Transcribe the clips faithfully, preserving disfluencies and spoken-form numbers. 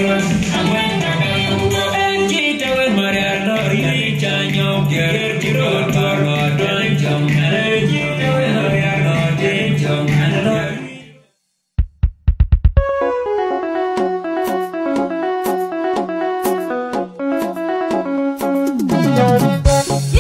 Yïn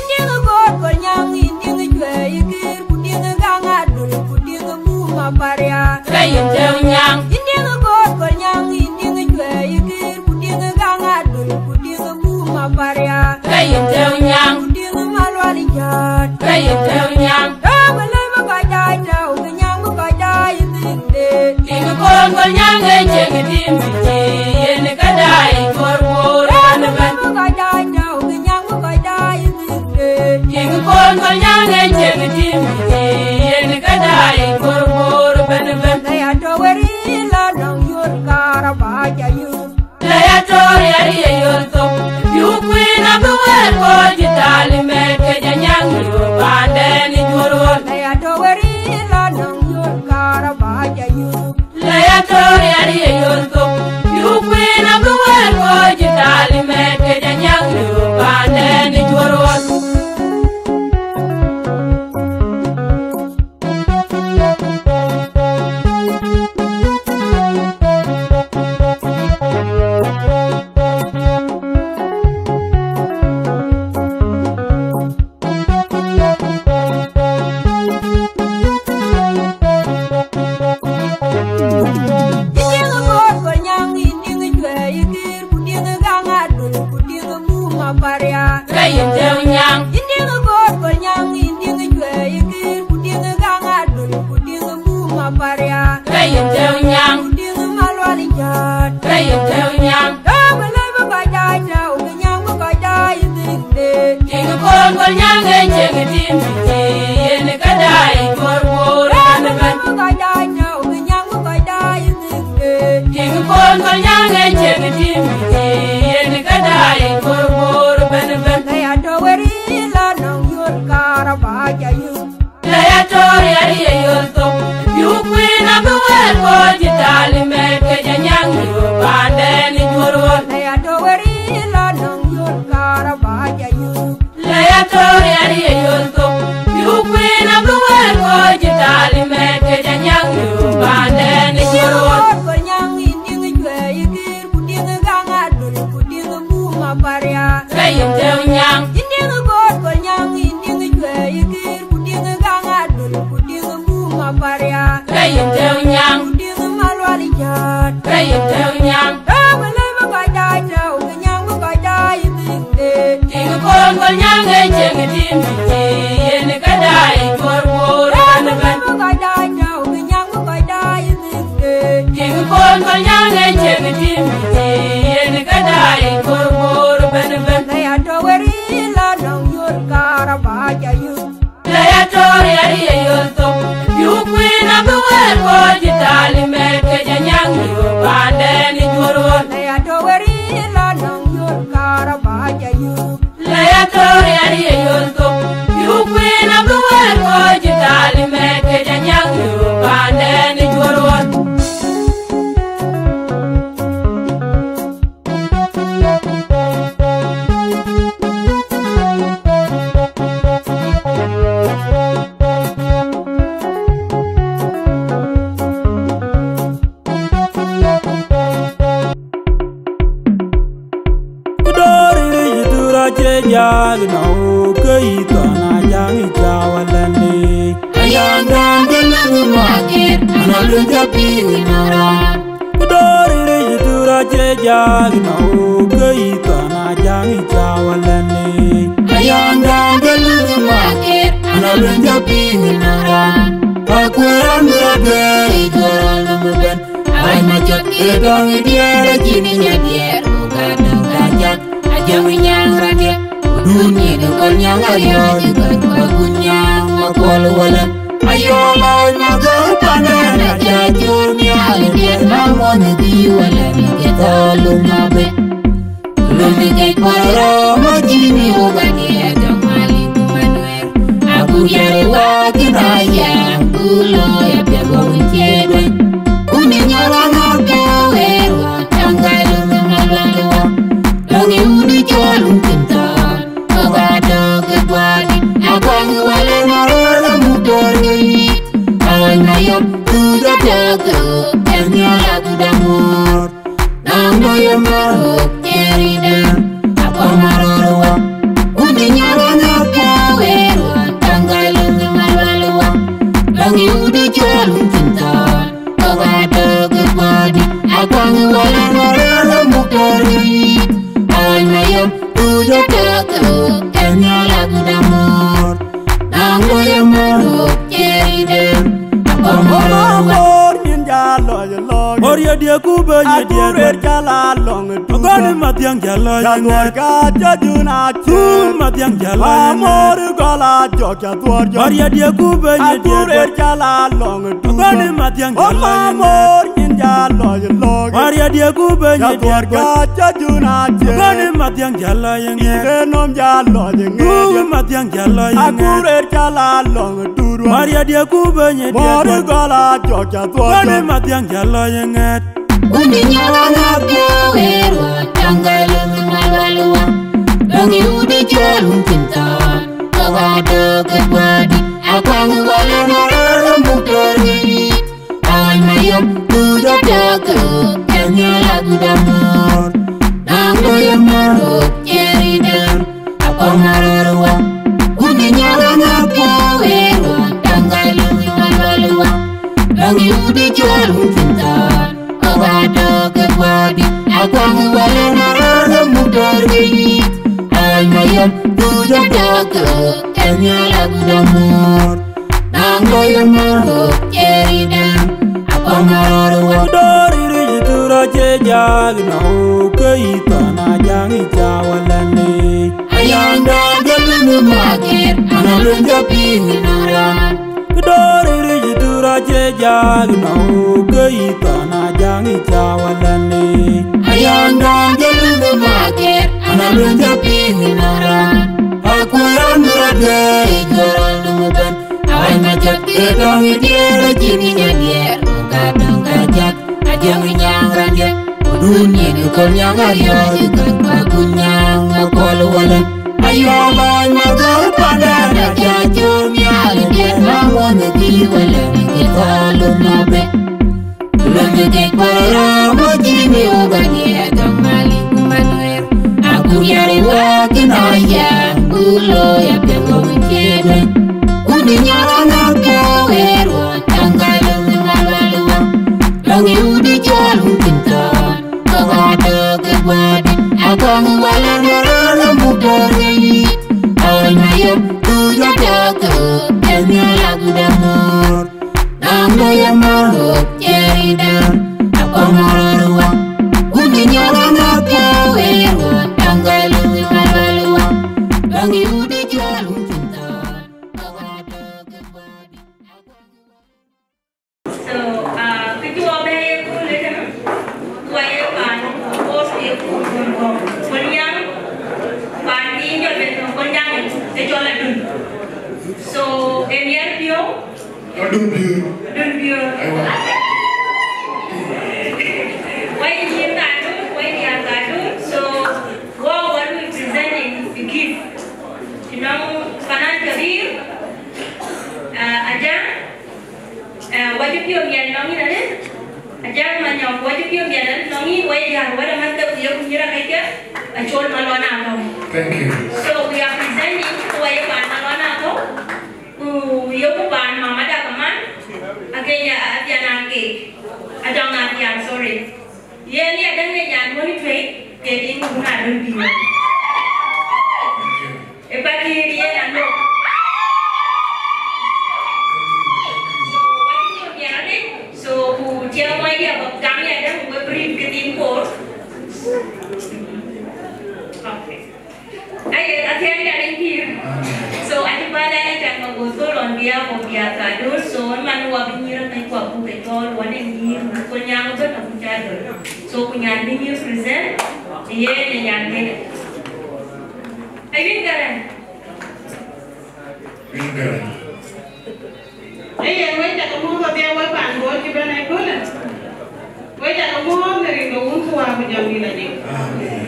diëŋ Gɔ̈ɔ̈r Kolnyaŋ, yïn diëŋ Cuɛi Kër, ku diëŋ Gaŋ Adöl, ku diëŋ Bum Apariak. Ke yïn tëu nyaŋ. Yïn diëŋ Gɔ̈ɔ̈r Kolnyaŋ, yïn diëŋ Cuɛi Kër, ku diëŋ Gaŋ Adöl, ku diëŋ Bum Apariak. Ke yïn tëu nyaŋ. Ku diëŋ Malual Jɔ̈ɔ̈t. Ke yïn tëu nyaŋ. Tɔ̈u ke lëu bï kɔc daai tɔ̈u, ke nyaŋ bï kɔc daai ë thiëkde. Tiŋ Kool Kolnyaŋ ë cieŋ tim cï yen ke daai Bor Bor ëbɛ̈n ëbɛ̈n. Bï kɔc daai tɔ̈u, ke nyaŋ bï kɔc daai ë thiëkde. Tiŋ Kool Kolnyaŋ ë cieŋ tim cï yen ke daai Bor Bor ëbɛ̈n ëbɛ̈n. Lɛ̈ ya tɔ̈u weri la nɔŋ yol karaba ca yök. Lɛ̈ ya tɔ̈u weri ye yol thok. Yuk kuïn abï wɛ̈ɛ̈r kɔc cï talimet ke jɔ nyaŋ yök paanden ë Juɔ̈r ɣɔn. Lɛ̈ ya tɔ̈u weri la nɔŋ yol karaba ca yök. Lɛ̈ ya tɔ̈u weri ye yol thok. Yuk kuïn abï wɛ̈ɛ̈r kɔc cï talimet ke jɔ nyaŋ yök paanden ë Juɔ̈r ɣɔn. Yïn diëŋ Gɔ̈ɔ̈r Kolnyaŋ, yïn diëŋ Cuɛi Kër, ku diëŋ Gaŋ Adöl, ku diëŋ Bum Apariak. Ke yïn tëu nyaŋ. Yïn diëŋ Gɔ̈ɔ̈r Kolnyaŋ, yïn diëŋ Cuɛi Kër, ku diëŋ Gaŋ Adöl, ku diëŋ Bum Apariak. Ke yïn tëu nyaŋ. Ku diëŋ Malual Jɔ̈ɔ̈t. Ke yïn tëu nyaŋ. Tɔ̈u ke lëu bï kɔc daai tɔ̈u, ke nyaŋ bï kɔc daai ë thiëkde. Tiŋ Kool Kolnyaŋ ë cieŋ tim cï yen ke daai Bor Bor ëbɛ̈n ëbɛ̈n. Bï kɔc daai tɔ̈u, ke nyaŋ bï kɔc daai ë thiëkde. Tiŋ Kool Kolnyaŋ ë cieŋ tim cï yen ke daai Bor Bor ëbɛ̈n ëbɛ̈n. Lɛ̈ ya tɔ̈u weri la nɔŋ yol karaba ca yök. Lɛ̈ ya tɔ̈u weri ye yol thok. Yuk kuïn abï wɛ̈ɛ̈r kɔc cï talimet ke jɔ nyaŋ yök paanden ë Juɔ̈r ɣɔn. Lɛ̈ ya tɔ̈u weri la nɔŋ yol karaba ca yök. Lɛ̈ ya tɔ̈u weri ye yol thok. Yuk kuïn abï wɛ̈ɛ̈r kɔc cï talimet ke jɔ nyaŋ yök paanden ë Juɔ̈r ɣɔn. Yïn diëŋ Gɔ̈ɔ̈r Kolnyaŋ, yïn diëŋ Cuɛi Kër, ku diëŋ Gaŋ Adöl, ku diëŋ Bum Apariak. Ke yïn tëu nyaŋ. Yïn diëŋ Gɔ̈ɔ̈r Kolnyaŋ, yïn diëŋ Cuɛi Kër, ku diëŋ Gaŋ Adöl, ku diëŋ Bum Apariak. Ke yïn tëu nyaŋ. Ku diëŋ Malual Jɔ̈ɔ̈t. Ke yïn tëu nyaŋ. Tɔ̈u ke lëu bï kɔc daai tɔ̈u, ke nyaŋ bï kɔc daai ë thiëkde. Tiŋ Kool Kolnyaŋ ë cieŋ tim cï yen ke daai Bor Bor ëbɛ̈n ëbɛ̈n. Bï kɔc daai tɔ̈u, ke nyaŋ bï kɔc daai ë thiëkde. Tiŋ Kool Kolnyaŋ ë cieŋ tim cï yen ke daai Bor Bor ëbɛ̈n ëbɛ̈n. Lɛ̈ ya tɔ̈u weri la nɔŋ yol karaba ca yök. Lɛ̈ ya tɔ̈u weri ye yol thok. Yuk kuïn abï wɛ̈ɛ̈r kɔc cï talimet ke jɔ nyaŋ yök paanden ë Juɔ̈r ɣɔn. Lɛ̈ ya tɔ̈u weri la nɔŋ yol karaba ca yök. Lɛ̈ ya tɔ̈u weri ye yol thok. Yuk kuïn abï wɛ̈ɛ̈r kɔc cï talimet ke jɔ nyaŋ yök paanden ë Juɔ̈r ɣɔn. Ku dɔ̈ɔ̈r ë rëc ë thur acie jak nɔ̈u, ke yï thɔn ajaŋ ë cä wä lɛ̈n lei. Ayandäŋ ke lëŋ ë makir, anɔl ë jɔ piŋ ë nɔ̈ raan. Ku dɔ̈ɔ̈r ë rëc ë thur acie jak nɔ̈u, ke yï thɔn ajaŋ ë cä wä lɛ̈n lei. Ayandäŋ ke lëŋ ë makir, anɔl ë jɔ piŋ ë nɔ̈ raan. Akuɛ̈ɛ̈n rɔt bɛ̈ɛ̈i, jɔl nɔm ëbɛ̈n. Ai, macɔt ë dɔŋ ë diɛɛr acïn ë nya diɛɛr, ku ka dɔŋ ka cak, ajäŋ ë nyaŋ rɔt diɛ̈. Ku dun nyin ë kɔn nyaŋ ariɔ̈ɔ̈c ë gɔ̈t, ka kun nyaŋ ma kuɔl wälä. Ayɔl ai, ma gɔ̈u panë na ca cöör nhial ë diɛɛr, na mɔn ë bï wälä, na ke thɔɔl lum abë. Lum ë kec kuɔl rɔ̈ɔ̈m acïn ë wok adiɛɛr, jɔŋ Malik ku Manuɛɛr. Aku diɛɛr ë waak ë na yɛɛm, ku looi apiɛth wok ë cie duëny. Ku në nyɔl anɔ̈k ke wëër wok, caŋ ka lum Loye marok, cheriden, akɔŋ arɔrwa. Wuni nyaranya kawe ruan, tangai lungi malwalwa. Bangi wudi jol wuntin tan, koga toke kwadi. Akɔŋ wala marala mukari. Ay mayom, tuja teke, kenya la gudamor. Nang loye marok, cheriden, akɔŋ arɔrwa. Mor nyin ja lɔc lɔc. Mor ye diɛ ku be ye diɛ. Akur rer ca la lɔŋ tu. Gɔni mathiang ja lɔc. Ja ŋɛt. Ka ja jun a. Ku mathiang ja lɔc ŋɛt. Mor gɔl a jɔk ca thuɔr jɔk. Mor ye diɛ ku be ye diɛ. Akur rer ca la lɔŋ tu. Gɔni mathiang ja lɔc ŋɛt. Mor nyin ja lɔc lɔc. Mor ye diɛ ku be ye diɛ. Ja thuɔr ka ja jun a. Gɔni mathiang ja lɔc ŋɛt. Ide nom ja lɔc ŋɛt. Ku mathiang ja lɔc ŋɛt. Akur rer ca la lɔŋ. Maria dia ku be nye dia. Mori gola jok ca thuɔc. Wani mathiang ja lɔ ye ŋɛt. Wuni nyara na pia weru, tangai lumi malwalwa. Dongi wudi jol wuntin tan, koga doke kwadi. Akwang wale na rara muktori. Ay mayom, tuja teke, kenya la gudamor. Nang loye marok, cheriden. Akɔŋ arɔrwa, wuni nyaranya kawe ruan, tangai lumi malwalwa. Bangi wudi jol wuntin tan, koga doke kwadi. Akɔŋ wale na rara muktori. Ay mayom, tuja teke, kenya la gudamor. Nang loye marok, cheriden, akɔŋ arɔrwa. Dori riji tura che jag na o, ke ithana jang icha walani. Ayanda jalunu makir, ana lunja pini nora. Kidori riji tura che jag na o, ke ithana jang icha walani. Ayanda jalunu makir, ana lunja pini nora. Akuran murade, ikoran numutan. Awai majak, etong idiere, jini nyadier, kadang kajak. Ajang nyang ranje, udun yini kol nyang ariyo, ikut aku nyang akol walen. Ayo bany magar pada na jajong ya, ide mamon di walen, kita lum mabe. Lum di para mo jini ugani, atong mali kumanwer. Aku yari wakin aya, ulo ya pewo kede. Uni nyara na pewe ruan, tangai lumi malwalwa. Bangi wudi jol wuntin tan, koga doke kwadi. Akɔŋ wala marala muktori. Ay mayom, tuja teke, kenya la gudamor. Nang loye marok, cheriden, akɔŋ arɔrwa. Wuni nyara na kawe ruan, tangai lumi malwalwa. Bangi wudi jol wuntin tan, koga doke kwadi. So, uh, kë cï wɔ bɛ̈ɛ̈i ye kööl ë tënë, wɔ ye paan, wɔ ye kööl, kööl, kööl, kööl nyaŋ, paan piny jɔt bɛ̈n tɔ̈ kööl nyaŋ ë cɔl Adun. So, ë miɛt piɔ̈u. Adun piɔ̈u. Adun piɔ̈u. Aiwa. Wɔ ye nyïïr Adun, wɔ ye diäär Adun. So, wɔ, wɔ we presenting the gift. You know, Fanan Kabir, uh, Ajang, Eh, wacï piɔ̈u miɛt nɔŋ yïn arëët, Ajak Manyɔk, wacï piɔ̈u miɛt arëët nɔŋ yïn, wacï jäl wɛ̈t amäthke ku yeku nyïïr akëcke, Acol Malɔn Akɔ̈u. Thank you. So we are presenting, ku wacï paan Malɔn Akɔ̈u, ku yeku paan Mama Dakaman, akëc Athian Akek, Atɔŋ Athian, sorry. Yen ya däŋ de nyan wën ë tueŋ, ke din wun Adun bï. Ë bäk yen anok. So, wacï piɔ̈u miɛt arëët, so, ku tiɛŋ wɔ ya bä gam ya däŋ, we brief ke din koor. Okay. Aye, athiɛɛn ya rin pïïr. So, acï bä lɛn acan ma go thol on behalf of Diath Adun. So, man wɔ bï nyïïr aŋic ku abuk ke cɔɔl, wɔ de nyïïr, ku nyaŋ ëbën abuk ca döl. So, ku nyan bï nyïïr present, yen ë nyan kënë. Ayuc Garaŋ. Ayuc Garaŋ. Ee yen, wek cä ke muɔ̈ɔ̈th wadhiɛ, wek paan Bor cï bɛ̈n ëköölë. Wek cä ke muɔ̈ɔ̈th në rin ke Wun ku Wät ku Jɔŋdït Lajik. Amen.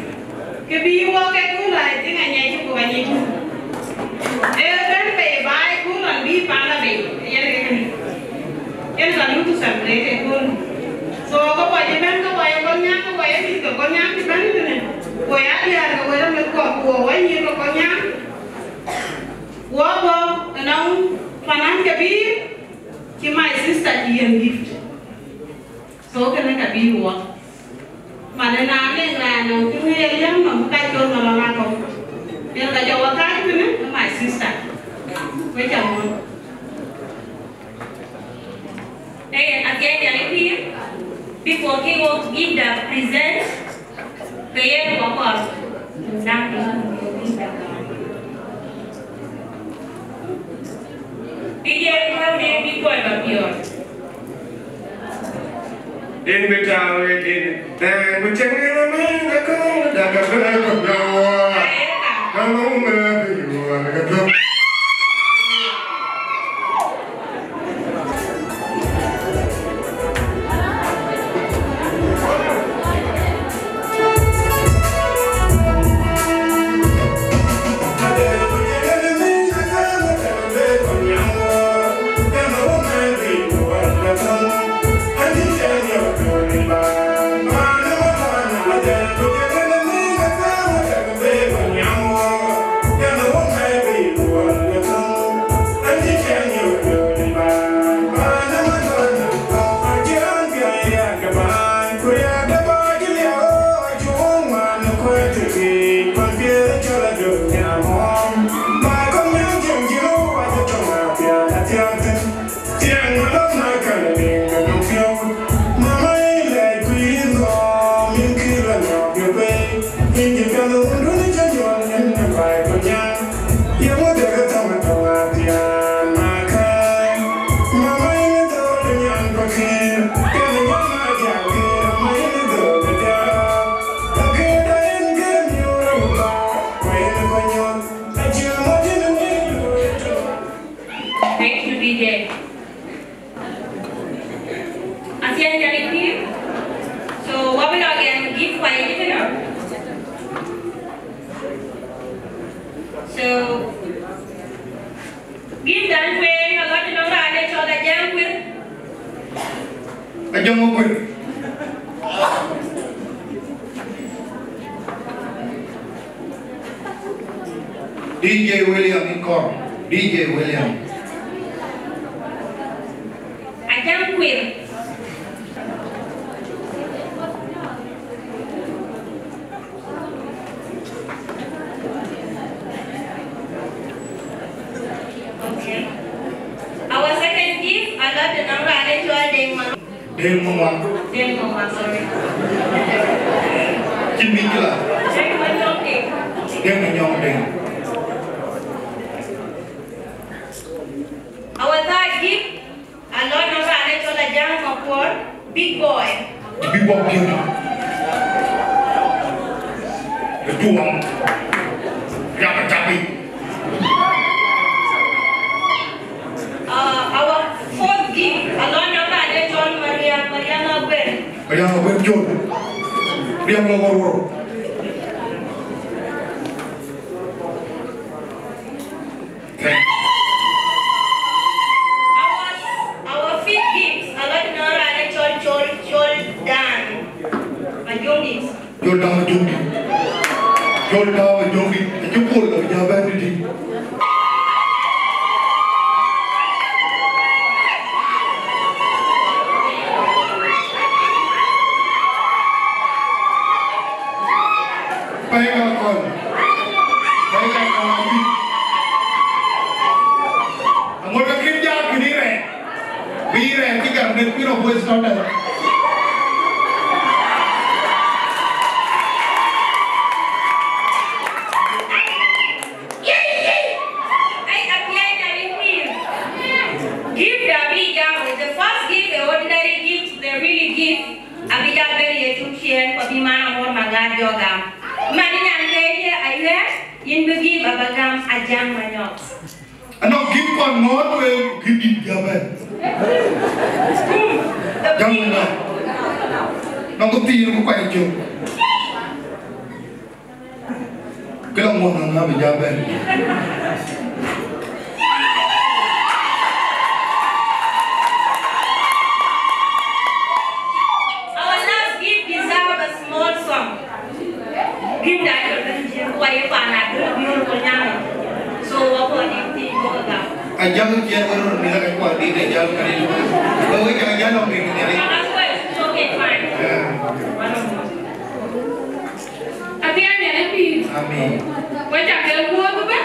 Kë bï wɔ ke kööl, I think, aŋiɛc ku ka nyic. Ee bɛ̈n bei baai kööl ɣɔn bï paan la bei, yen ke kënë. Yen ka luk ku celebrate ëköölë. So, ke wɔ cï bɛ̈n, ke wɔ ye kɔc nyaŋ, ke wɔ ye mïth ke Kɔc nyan cï bɛ̈n tënë, ku ya diäär ke wël amit kuɔ, ku wɔ wɔ nyïïr ke kɔc nyan, wɔ bɔ̈ ënɔŋ panan ke bïï cï my sister cï yen gift. So kënë ka bïï wɔ. Manë na leŋ raan nɔm cï ŋiɛc liäŋ nɔm ka col nɔm ala kɔ̈u. Yen ka jɔ wɔ kääc tënë, my sister. Wek ca mɔ̈ɔ̈th. Ee, athiɛɛny Nhialic pïïr, before kï wok give the present, ke yen wɔ kɔɔr. Thank you. Bï yen kɔ̈u nin bï kɔc ba piɔ̈ɔ̈c. Din bï tääu ë din, then we take it away, the cold, the cold, the cold. Come on, baby, you are the cold. Thank you, D J. Athiɛɛny Nhialic pïïr. So, wɔ bï lɔ gɛm gift kua yic kënë. So, gift dan tueŋ alɔ tënɔŋ raan ë cɔl Ajäŋ Kuir. Ajäŋ Kuir. D J William in kɔɔr, D J William. Ajäŋ Kuir. Okay. Our second gift, alɔ tënɔŋ raan ë cɔl Deŋ Malɔŋ. Deŋ Maŋuan. Deŋ Maŋuan, sorry. Cïn bï cï la. Deŋ Manyɔŋ Deŋ. Deŋ Manyɔŋ Deŋ. Our third gift, alɔ tënɔŋ raan ë cɔl Ajäŋ Makuɔɔr, big boy. Big boy piŋ. Ë tuɔŋ. Riap ë capi. Uh, our fourth gift, alɔ tënɔŋ raan ë cɔl Mariam, Mariam Aguer. Mariam Aguer Jol. Mariam Aguer Wor. Thank you. Our, our fifth gift, alɔ tënɔŋ raan ë cɔl, cɔl, cɔl Dan Majongis. Jol Dau Ajöŋdït. Jol Dau Ajöŋdït. Acï puɔl lɔ ja bɛ̈n tëtï. Pɛ̈i ka kɔn. Pɛ̈i ka kɔn abï. Aŋot ka kïn jal kënë rɛɛc. Bï rɛɛc cï gam në Queen of West London. Ai, apiɛth na rin pïïr. Gift abï jam, the first gift, the ordinary gift, the really gift, abï jal bɛ̈n ye tuk ciëën, ku abï man aŋot magat jɔ gam. Man ë nyan ke ye ayuɛɛr, yïn bï gift aba gam Ajäŋ Manyɔk. Anɔŋ gift kɔn ŋɔɔt wek, gift dït jɔ bɛ̈n. Jam wek na. Nɔŋ kë thiir ku kuany cök. Kë la ŋuɔ̈th nɔn abï ja bɛ̈n. Our last gift deserve a small song. Ajam ciɛn wën röt mïth ake kuat dït ë jäl kari. Ke wek cak jäl lɔ piny nhial. Apiɛth nhial ë pïïr. Amin. Wek cak ke wuɔ̈ɔ̈th ëbɛ̈n.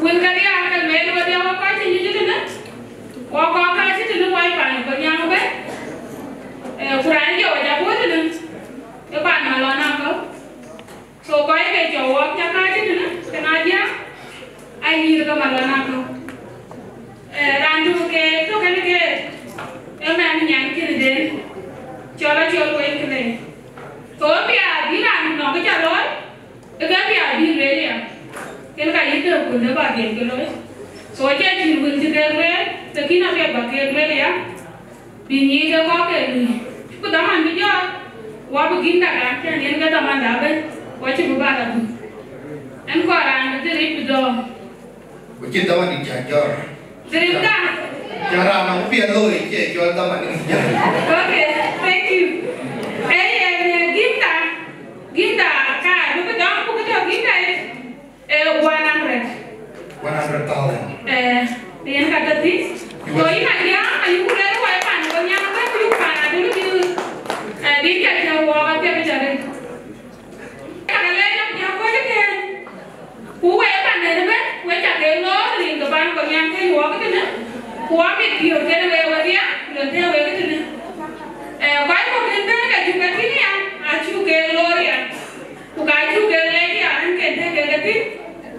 Wël ke diäär ke lueel wedhie wek kɔc cï nyuc ëtënë. Wek kɔc kääc ëtënë wai pan Kolnyaŋ ëbɛ̈n. Eh, ku raan jɔ wek cak wuɔ̈ɔ̈th ëtënë. Ë pan Malɔn Akɔ̈u. So kɔc ke cɔk wɔk cak kääc ëtënë, kën a diäär, ayïr ke Malɔn Akɔ̈u. Eh, raan du ke tök kën ke, ë mɛn nyan kënë den, cɔl Acol Kueny Kelei. So bï a bï raan du nɔŋ kë ca looi, ë ke bï a bï lueel ya. Kën ka yï tëëk kun dë ba dhiël ke looi. So acie cïn wël cï kek lueel, të kïn apiɛth ba kek lueel ya. Bï nyic ke kɔ̈k ke lui. Ku dhaman bï jɔt, wa bï gïn dak an, cän yen ke dhamanda ëbɛ̈n, wa cï bï bal abï. Ɛn kɔc raan bï dhil ric bï dɔ̈ɔ̈r. Ku cïn dhaman dït cä jɔt. Dhil ric da. Cä raan nɔm piɛth looi cie cɔl dhaman dït cä jɔt. Okay, thank you. Ee yen, eh, gïn da, gïn da ka bï bï dɔm ku bï tɔ gïn da ye. Eh, one hundred. One hundred thousand. Eh, yen ka tɔ̈ thïn. So yïn a diäär, ayï ku rɛ̈ɛ̈r wai pan Kolnyaŋ ëbɛ̈n, ku yï pan Adöl bï, eh, bï piɛth cä wɔɔk apiɛth cä rëër. Ka lɛc nɔm diäär kɔc ëtɛ̈ɛ̈n. Ku wek pan ëbɛ̈n, wek cak ke lɔɔr rin ke pan Kolnyaŋ ke wɔɔk ëtënë. Ku amit piɔ̈ɔ̈th kën wek wedhie, ku lon tëë wek ëtënë. Eh, kɔc kɔ̈k kën bɛ̈n ke cuk ke thïn ya, acuk ke lɔɔr ya. Ku ka cuk ke lɛc ya, an, ke tëk ke ke thïn.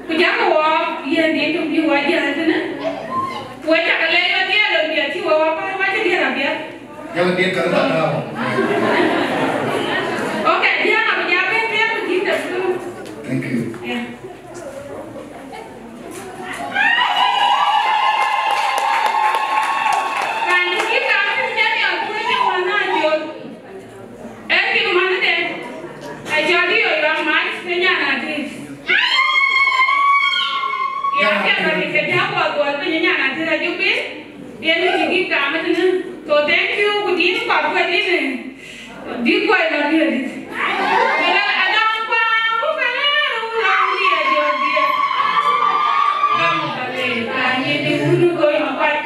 Ku jakï wɔ yɛn diɛ̈n tök bï wɔ jäl tënë. Ku wek cakï lɛc wek dhiël lon biɛt cï wek wɔ päl wacï diɛ̈n abiɛt. Jäl diɛ̈n ka röt atääu. Okay, diɛ̈n abï ja ben thiëëk ku jïn de thuk. Thank you. Yeah. Raan cï kï kaam cï jam yɔn tueŋ ë ŋuan na jol. Ee pïïr manhde, acɔl bï yɔc rɔt mac në nyan adït. Ya piɛth adït ke cä guɔ dhuɔl piny ë nyan adït ajuk bï, yen kë cï gïk kaam ëtënë. So thank you, ku dït kɔc ku adït, dït kuɔc lɔ dït adït. Wala adɔŋ kuaŋ ku ka lɛ̈ɛ̈r wu lɔŋ diɛt jɔt diɛt. Lɔŋ ka le ka nyin di wun kony makuac.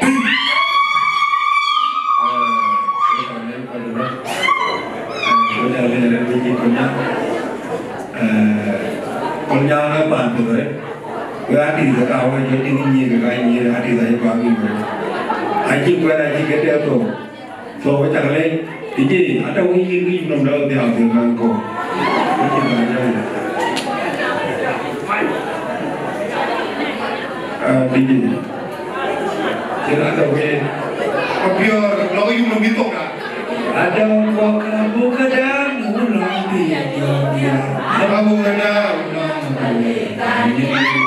Kolnyaŋ ë pan piɛth arëët. Wek artist aka wek jɔ tïŋ nyiëk ë ka nyiëk artist aye bak yïk wek. Acï kuɛn acï ke tɛ̈ɛ̈u thou. So wek cak lec. D J, ata wek yïk yïk nɔm dau dhiau dhiau man kɔ̈u. Wek cï bak jam. Ah, D J. Cïn ata wek. Apiɔ̈ɔ̈r, lɔ ke yum nɔm bï thok da. Adɔŋ kɔ̈k abuk ke däŋ, wun lɔŋ bï yɔ̈ɔ̈k ya. Abuk ke däŋ, wun lɔŋ bï yɔ̈ɔ̈k ya.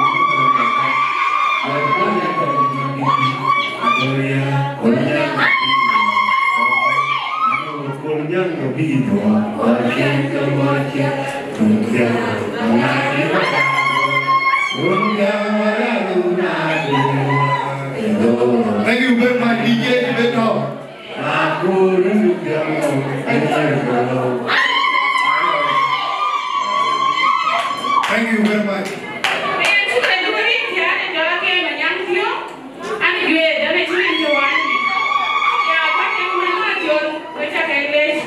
Thank you very much, D J Beto. Thank you very much.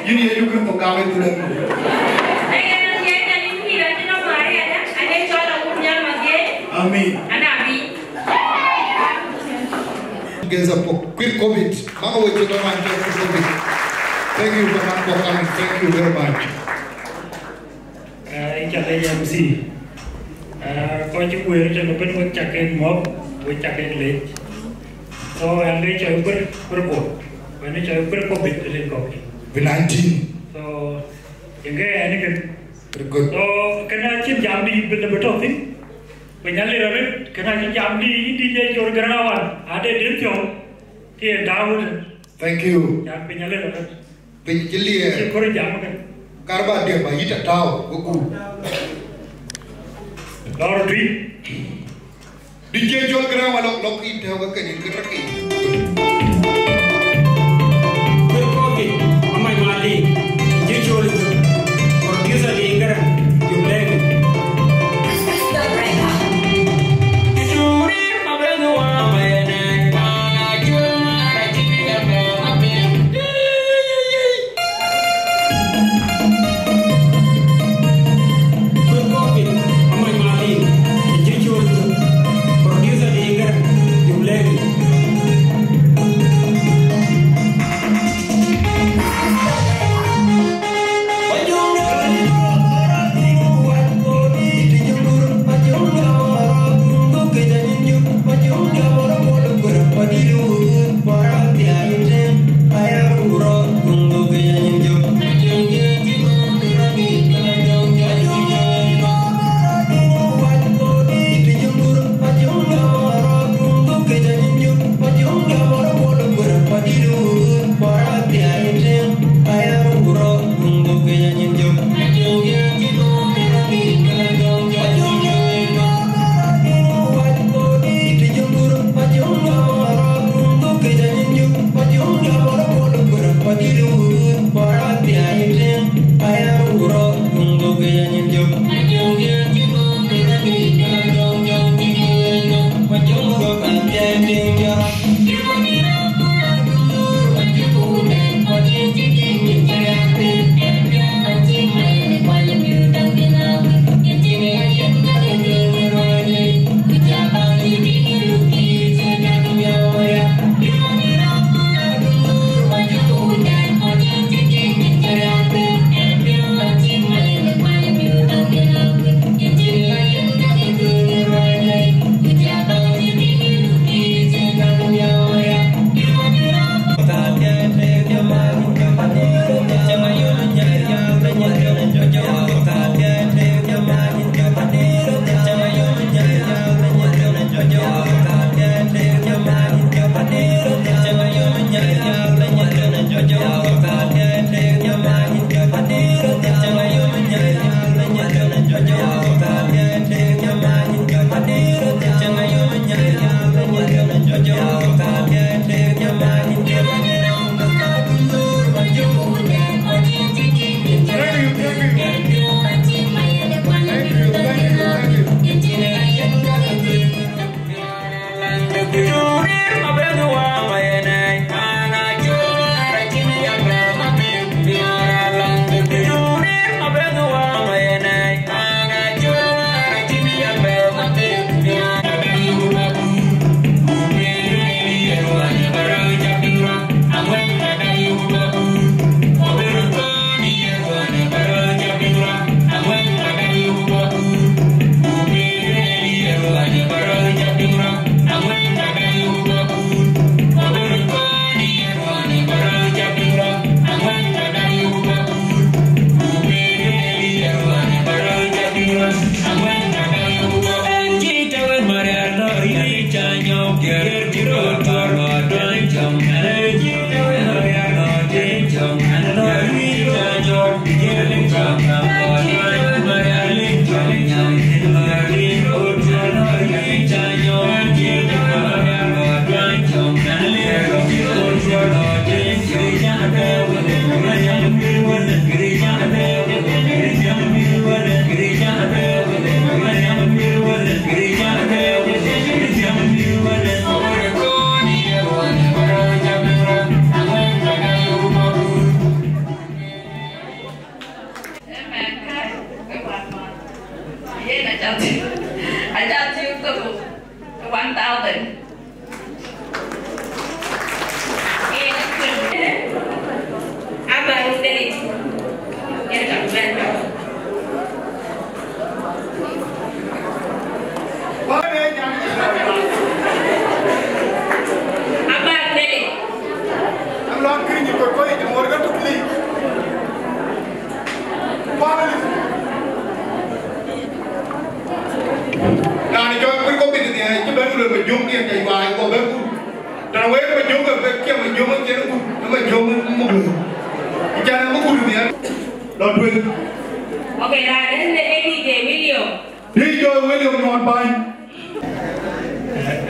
Yïn ye Yecu Kërtho gam ë thïn. Amin. Geza po quit covid. Mama we chito man ke covid. Thank you for coming. Thank you very much. Eh, in ca lec M C. Eh, kɔc cï kueer tënë bën wek cak kek mɔ̈k, wek cak kek lec. So, ɛn ke cɔl bir, bir bol. Wën cɔl bir covid, rin covid. Covid nineteen. So, yïn ke ɛn kën. Very good. So, kënë acïn jam dï bï lëbë tɔ̈ thïn. Piny alël arëët, kënë acïn jam dï, yïn D J Col Garawan, ade dït thiɔ̈u, ke ye Daud. Thank you. Jam piny alël arëët. Piny cï liɛɛr. Cï kɔɔr jam kën. Kar ba diɛ̈ ba yït atääu, we gup. Lɔɔr tui. D J Col Garawan lɔ, lɔ kï tɛ̈ɛ̈u ke kën yïn kë tɔ̈ kï. Kë kɔ̈k kï, amac ma liŋ. D J Col, producer liŋ Garawan, you blame it. This is the breaker. Yen aca thiëk, aca thiëk thok one thousand. Yen aca thiëk. Aba run de. Yen ka bɛ̈n. Aba run de. Raan cɔl Kuc Kɔbit Nhial cï bɛ̈n ku luel Majöŋ diɛn tɛ̈ yuaai ku bɛ̈n ku. Tɔ̈ wek Majöŋ ke bɛ̈n kiɛ̈ Majöŋ acïn ku, ë Majöŋ muk luel. Can ë muk luel nhial. Lɔ tueŋ. Okay, raan ënë ee D J William. D J William Nyuɔɔn Bäny.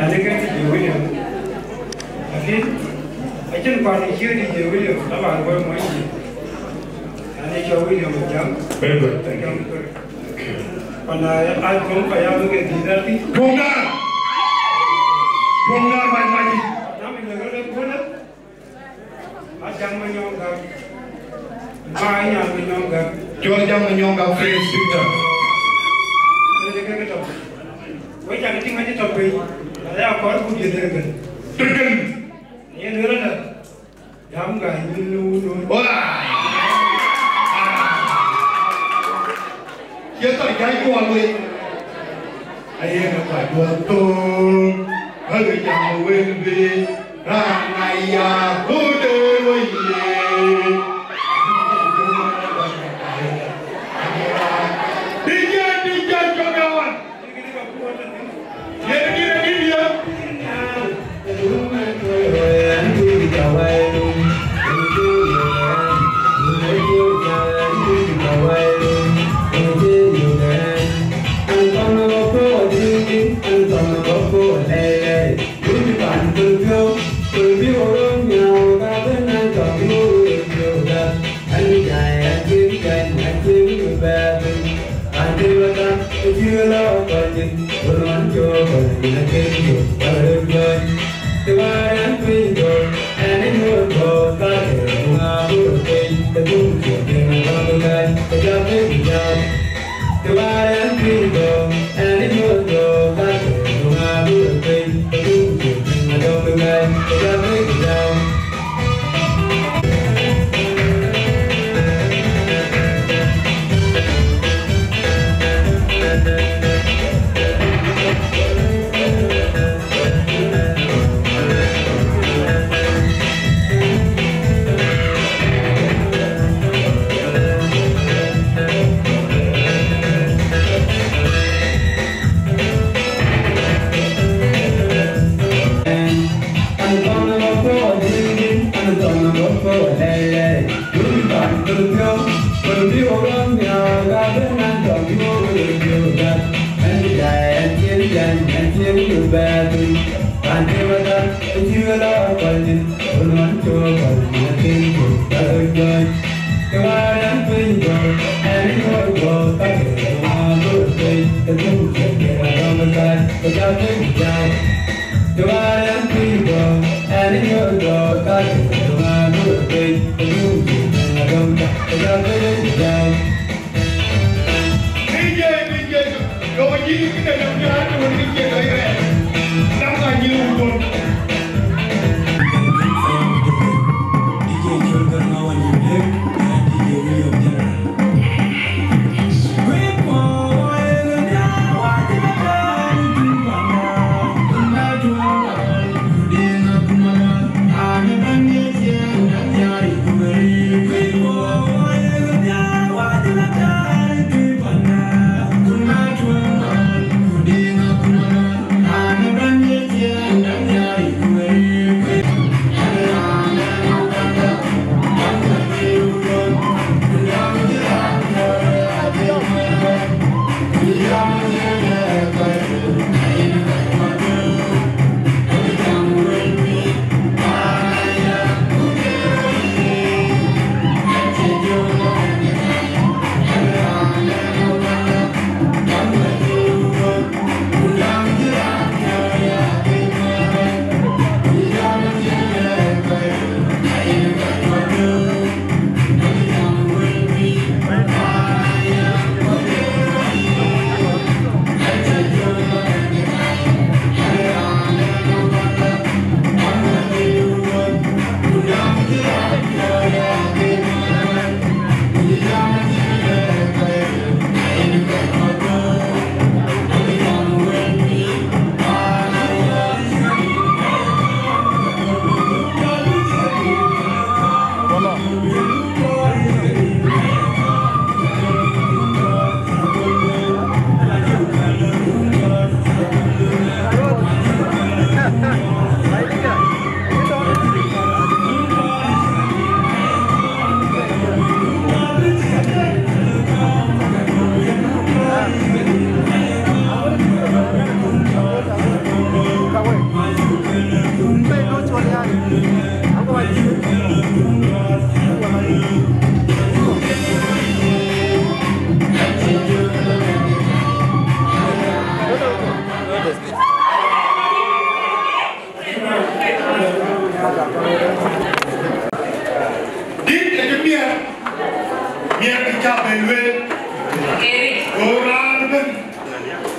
An, ke D J William. Lakin, acïn kuan ë cï D J William, taban wek mɔc. An, ee cɔl William Ajam. Very good, thank you. Ajam Kër. Pan a, a tuɔŋ ka ya bï ke dhil dhil. Tuɔŋ dar. Tuɔŋ dar mac mac. Na mi lëk rɔt ë kuɔ̈n. Ajam Manyɔŋ Gäk. Ma Anyam Manyɔŋ Gäk. Cɔl Ajam Manyɔŋ Gäk, Prince Victor. Wek cak tïŋ acï tɔ̈ piny. Aya kɔɔr ku diëth ë gën. Tëgën. Yen wël ënë. Jam gäny wun wun wun. Ora. Ye tɔ̈ jäc duɔl wei. Ayen ë kɔc duɔl thöŋ. Ɣäk jam wël bï raan aya kut ë wei ye. Dï jɛ, dï jɛ, cɔk ya wan.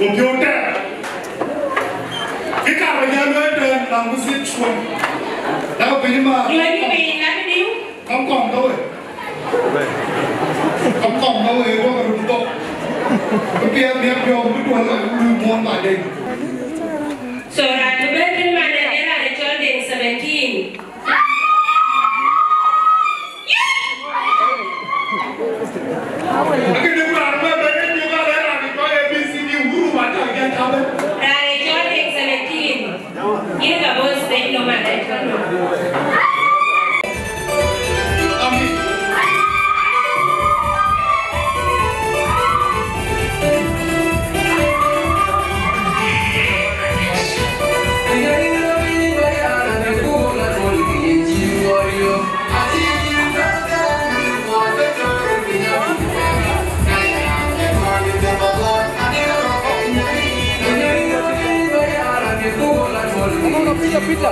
Ku piɔ̈u tɛ̈ɛ̈k, kë kaar ba jäl lueel tɛ̈n, nɔŋ bï thiëc cuɔ̈n. Dak piny ëmääth. Lueel piny, dak diu. Kɔm kɔm ke we. Kɔm kɔm ke we, duɔ̈k röt thok. Bï piɛth miɛt piɔ̈u, bï duɔ̈l, bï lui muɔ̈n baden. So, raan ë bɛ̈n tën man ë raan ë cɔl Deŋ seventeen. Akënë ku raan bɛ bɛ̈n ë nyuɔɔth alë raan ë cɔl A B C D Uhuru Matang jɛn ka bɛ̈n. Raan ë cɔl Deŋ seventeen. Yïn ka bɔ̈ stage no man ë cɔl no. Amin. Pizza, pizza.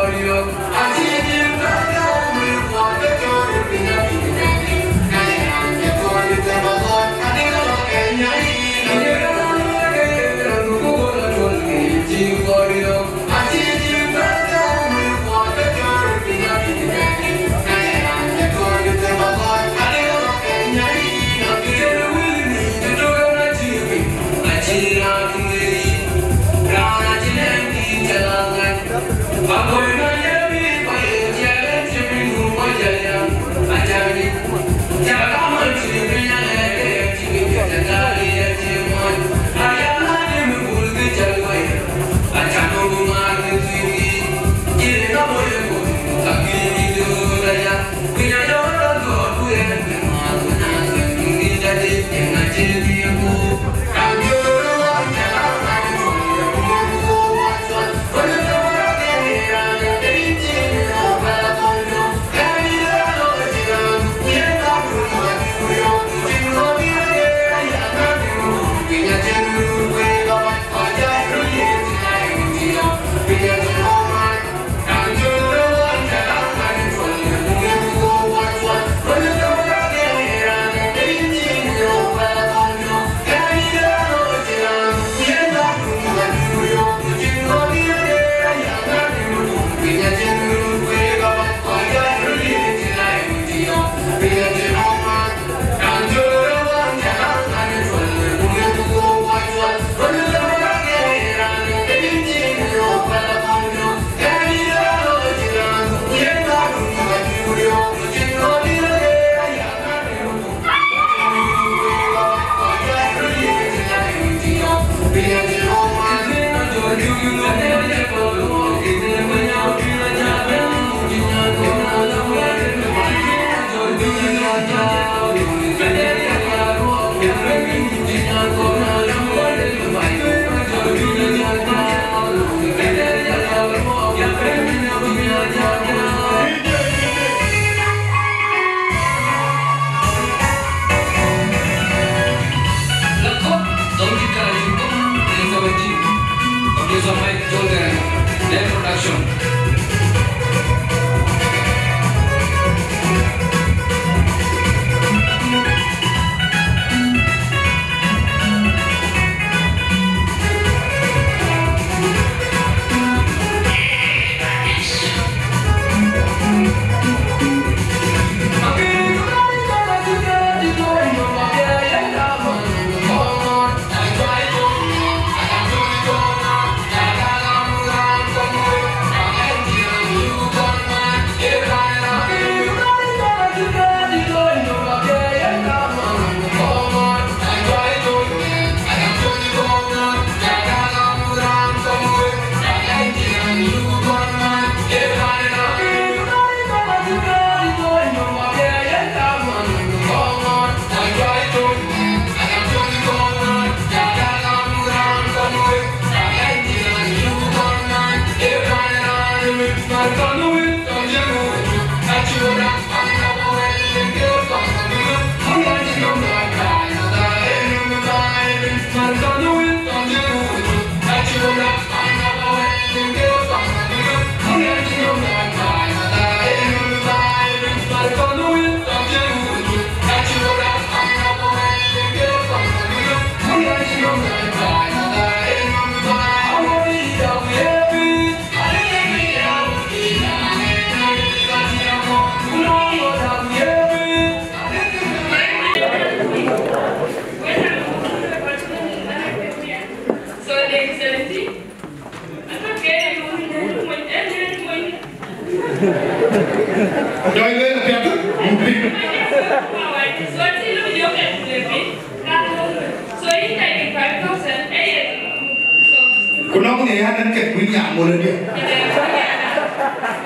Ku nɔŋ në yan en ke kuny ya mol ëdï.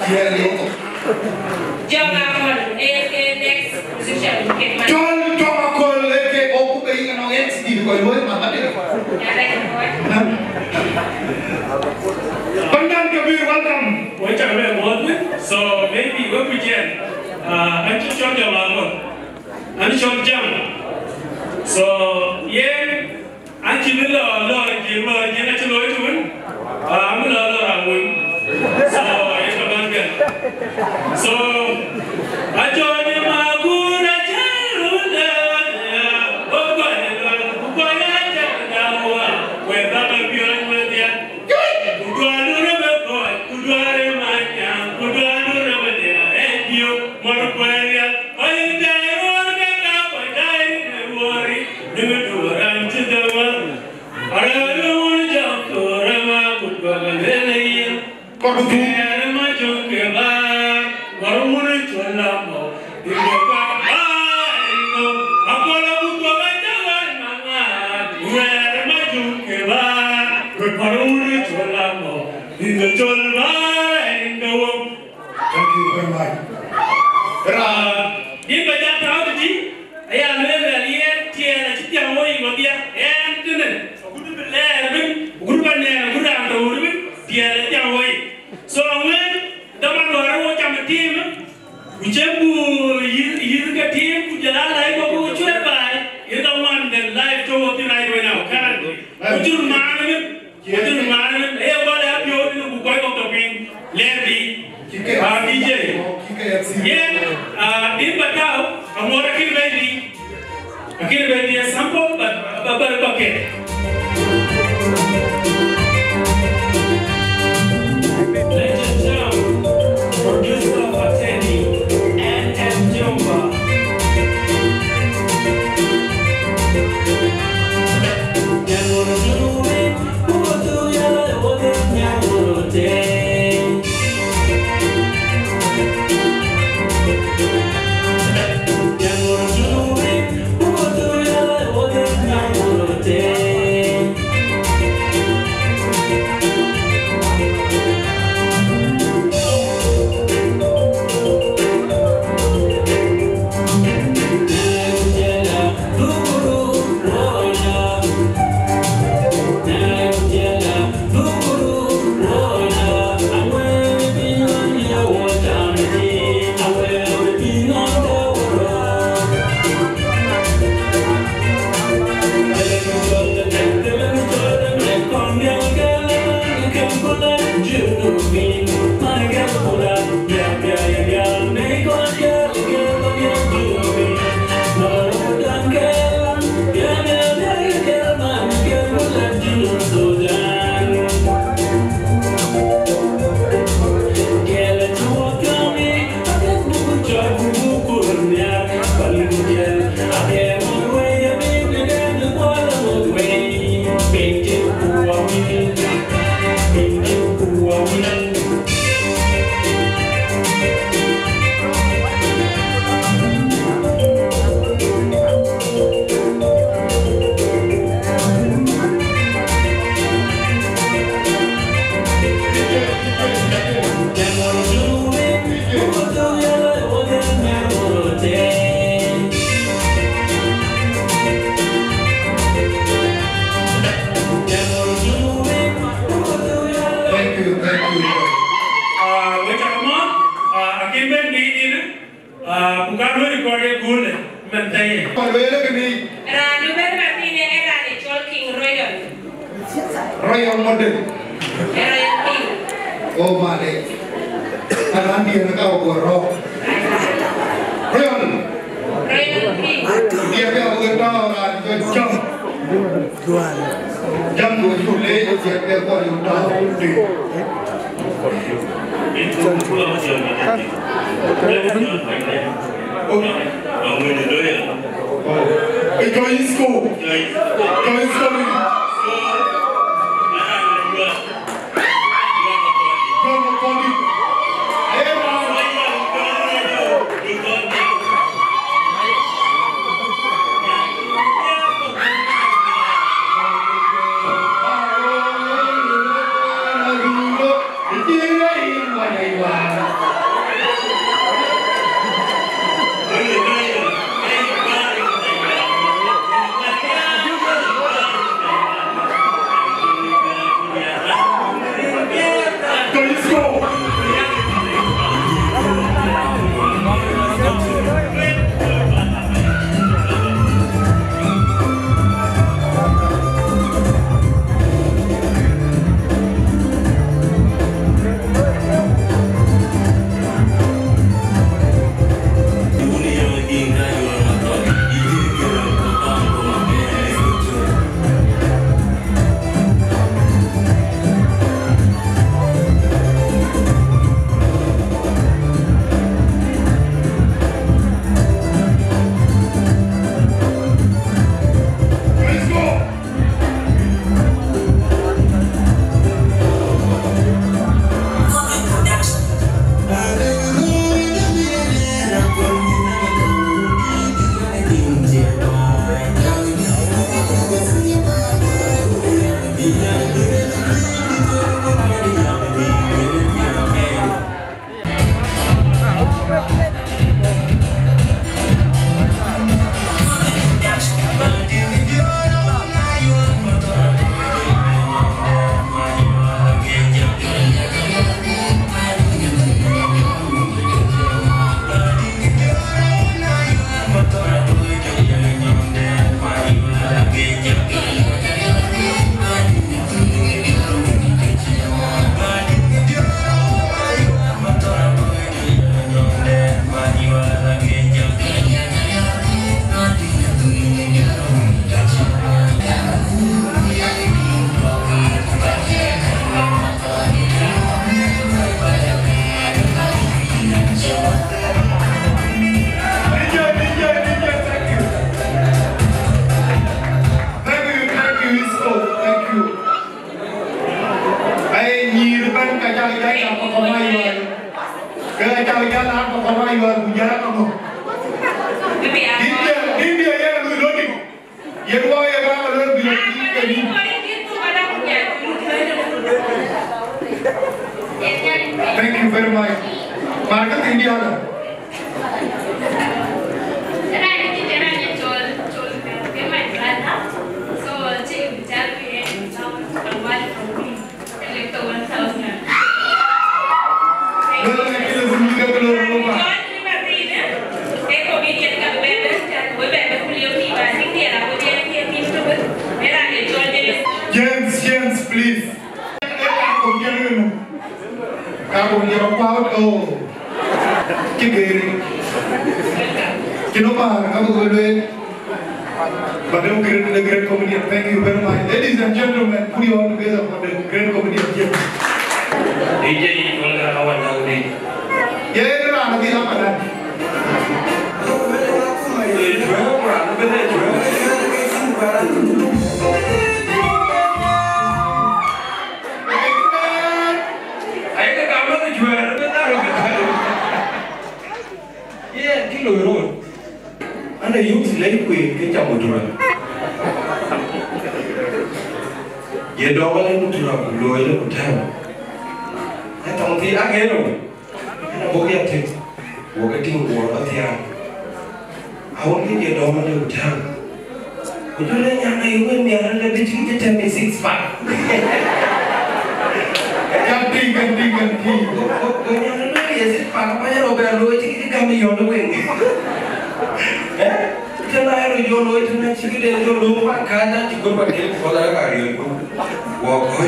Ciɛɛr liu thok. Jɔŋ Akol, A K next position, ke man. Cɔl Jɔŋ Akol, A K o ku ke yïn nɔŋ N C D kɔc luɔi ma ba de. Ya da kɔc. Pandan Kabir, welcome. Wek cak bɛ muɔ̈th wën, so maybe wek ku jiɛn, ah, an cï cɔl Jɔŋ Akol. An cɔl Jam. So, yen, an cï bï lɔ, lɔ, jiël, lɔ, jiël acï looi të wën. Ah, an bï lɔ, lɔ, raan wën. So, yen ka bän bɛ̈n. So, acɔl ni ma gur acï run dɛ, o gɔl, gɔl, ku gɔl acï dau wa, we ba ba piɔ̈ɔ̈ny we dhiɛl. Ku duɔɔr du rɔt bɛ kɔc, ku duɔɔr ë manyaŋ, ku duɔɔr du rɔt bɛ dhiɛl, ë piɔ̈u, mɔr kuɛɛr ya. Kɔc tɛɛr ruɔɔr ke ka kɔc daai në ruɔɔri, në duɔɔr raan cï dhël wä. Arëër wun jam thok rɛm akut bä ke lueel ë yen. Kɔc thuk. Kɛɛr ma jöŋ ke bäär, wär wun cuɔl lamɔ, bï ke bäär bäär ënɔ. Akɔl abuk bä ke cä ɣän maŋaat, wɛɛr ma jöŋ ke bäär, wär wun cuɔl lamɔ, bï ke cɔl bäär ënɔ. Thank you very much. Raan. Yïn bä jat tääu tëtï, aya lueel, lueel yen tiɛɛl acï thiäŋ woi wadhia, ɛn tënë, agut bï lɛɛr ëbën, agut bä nɛɛr, agut raan tɔ̈ ɣöt ëbën, tiɛɛl acï thiäŋ woi. So aŋuɛ̈ɛ̈n, dhaman wäär wo cam ë tiim, ku cï ku yïth, yïth ke tiim, ku jɔl aa läi kɔ̈k ku cuɛ̈ɛ̈r baai, yen ka ŋuan the life tɔ̈u thïn right away now, currently. Ku cï run maan ëbën, Wajur ŋuan ëbën, ee gɔl ë apiööc në ku kɔc kɔ̈k tɔ̈ piny, lɛɛr biic. Aa, D J. Yen, aa, bï bä tääu, aŋuɔ̈t akïn bɛ̈ɛ̈i biic. Akïn bɛ̈ɛ̈i biic a sample, but, but, but, but, okay. Legend Jam, producer Fateni, N M Jumba. Thank you, thank you. Ah, wek cak mɔ̈th, ah, akïn bɛ̈n bï dïnë, ah, ku ka luɔ̈i record ye guulë, mɛn thɛ̈i ye. Kɔn lueel kënë. Raan du bɛ̈n bä thiinë ee raan ë cɔl King Royal. Royal model. Ee Royal King. Oh, male. Raan diën ka wo guɔ rɔ̈ɔ̈k. Royal. Royal King. Diën ka wo guɔ tɔ̈ raan cɔl Jam. Jam du cu le, diën ke guɔ yök tɔ̈. Ë jɔ yïth ko. Jɔ yïth ko. Thank you very much. Marka tindi ala. James, James, please. Ka ku jɔl paut, oh. Cï gëri. Cïn ë määr, ka buk lueel. But the great, the great comedian, thank you very much. Ladies and gentlemen, put your hand together for the great comedian, James. D J, you wanna go on now, D J? Yeah, yeah, yeah, yeah, yeah. Ayeke gam lɔ ke juɛ̈ɛ̈r ëbɛ̈n, aa rɔt ke thäl. Yen kë loi rot. An, ee yök thïn lɛc kueen ke cam Mutura. Ye dɔm alë Mutura ku looi lë ku tääu. Ee tɔŋ thii aɣeer ë wën. An, abɔ̈ ya tëk. Wok ke tïŋ, wok lɔ thiaak. Awën ke ye dɔm alë ku tääu. Ku jɔ le nyan, ayï wën nhiar alë bï tïŋ cï tɛ̈m ë six pack. Kan tïŋ, kan tïŋ, kan tïŋ. Go, go, go nyan alë ye six pack, ba ya rɔ bɛ looi cï kï gam ë yɔn ë weŋ. Eh? Tëna ya rɔ yɔn looi tëna cï kï den yɔn looi ba ka na cï gör ba ke ko la ka riɔl. Wo ko.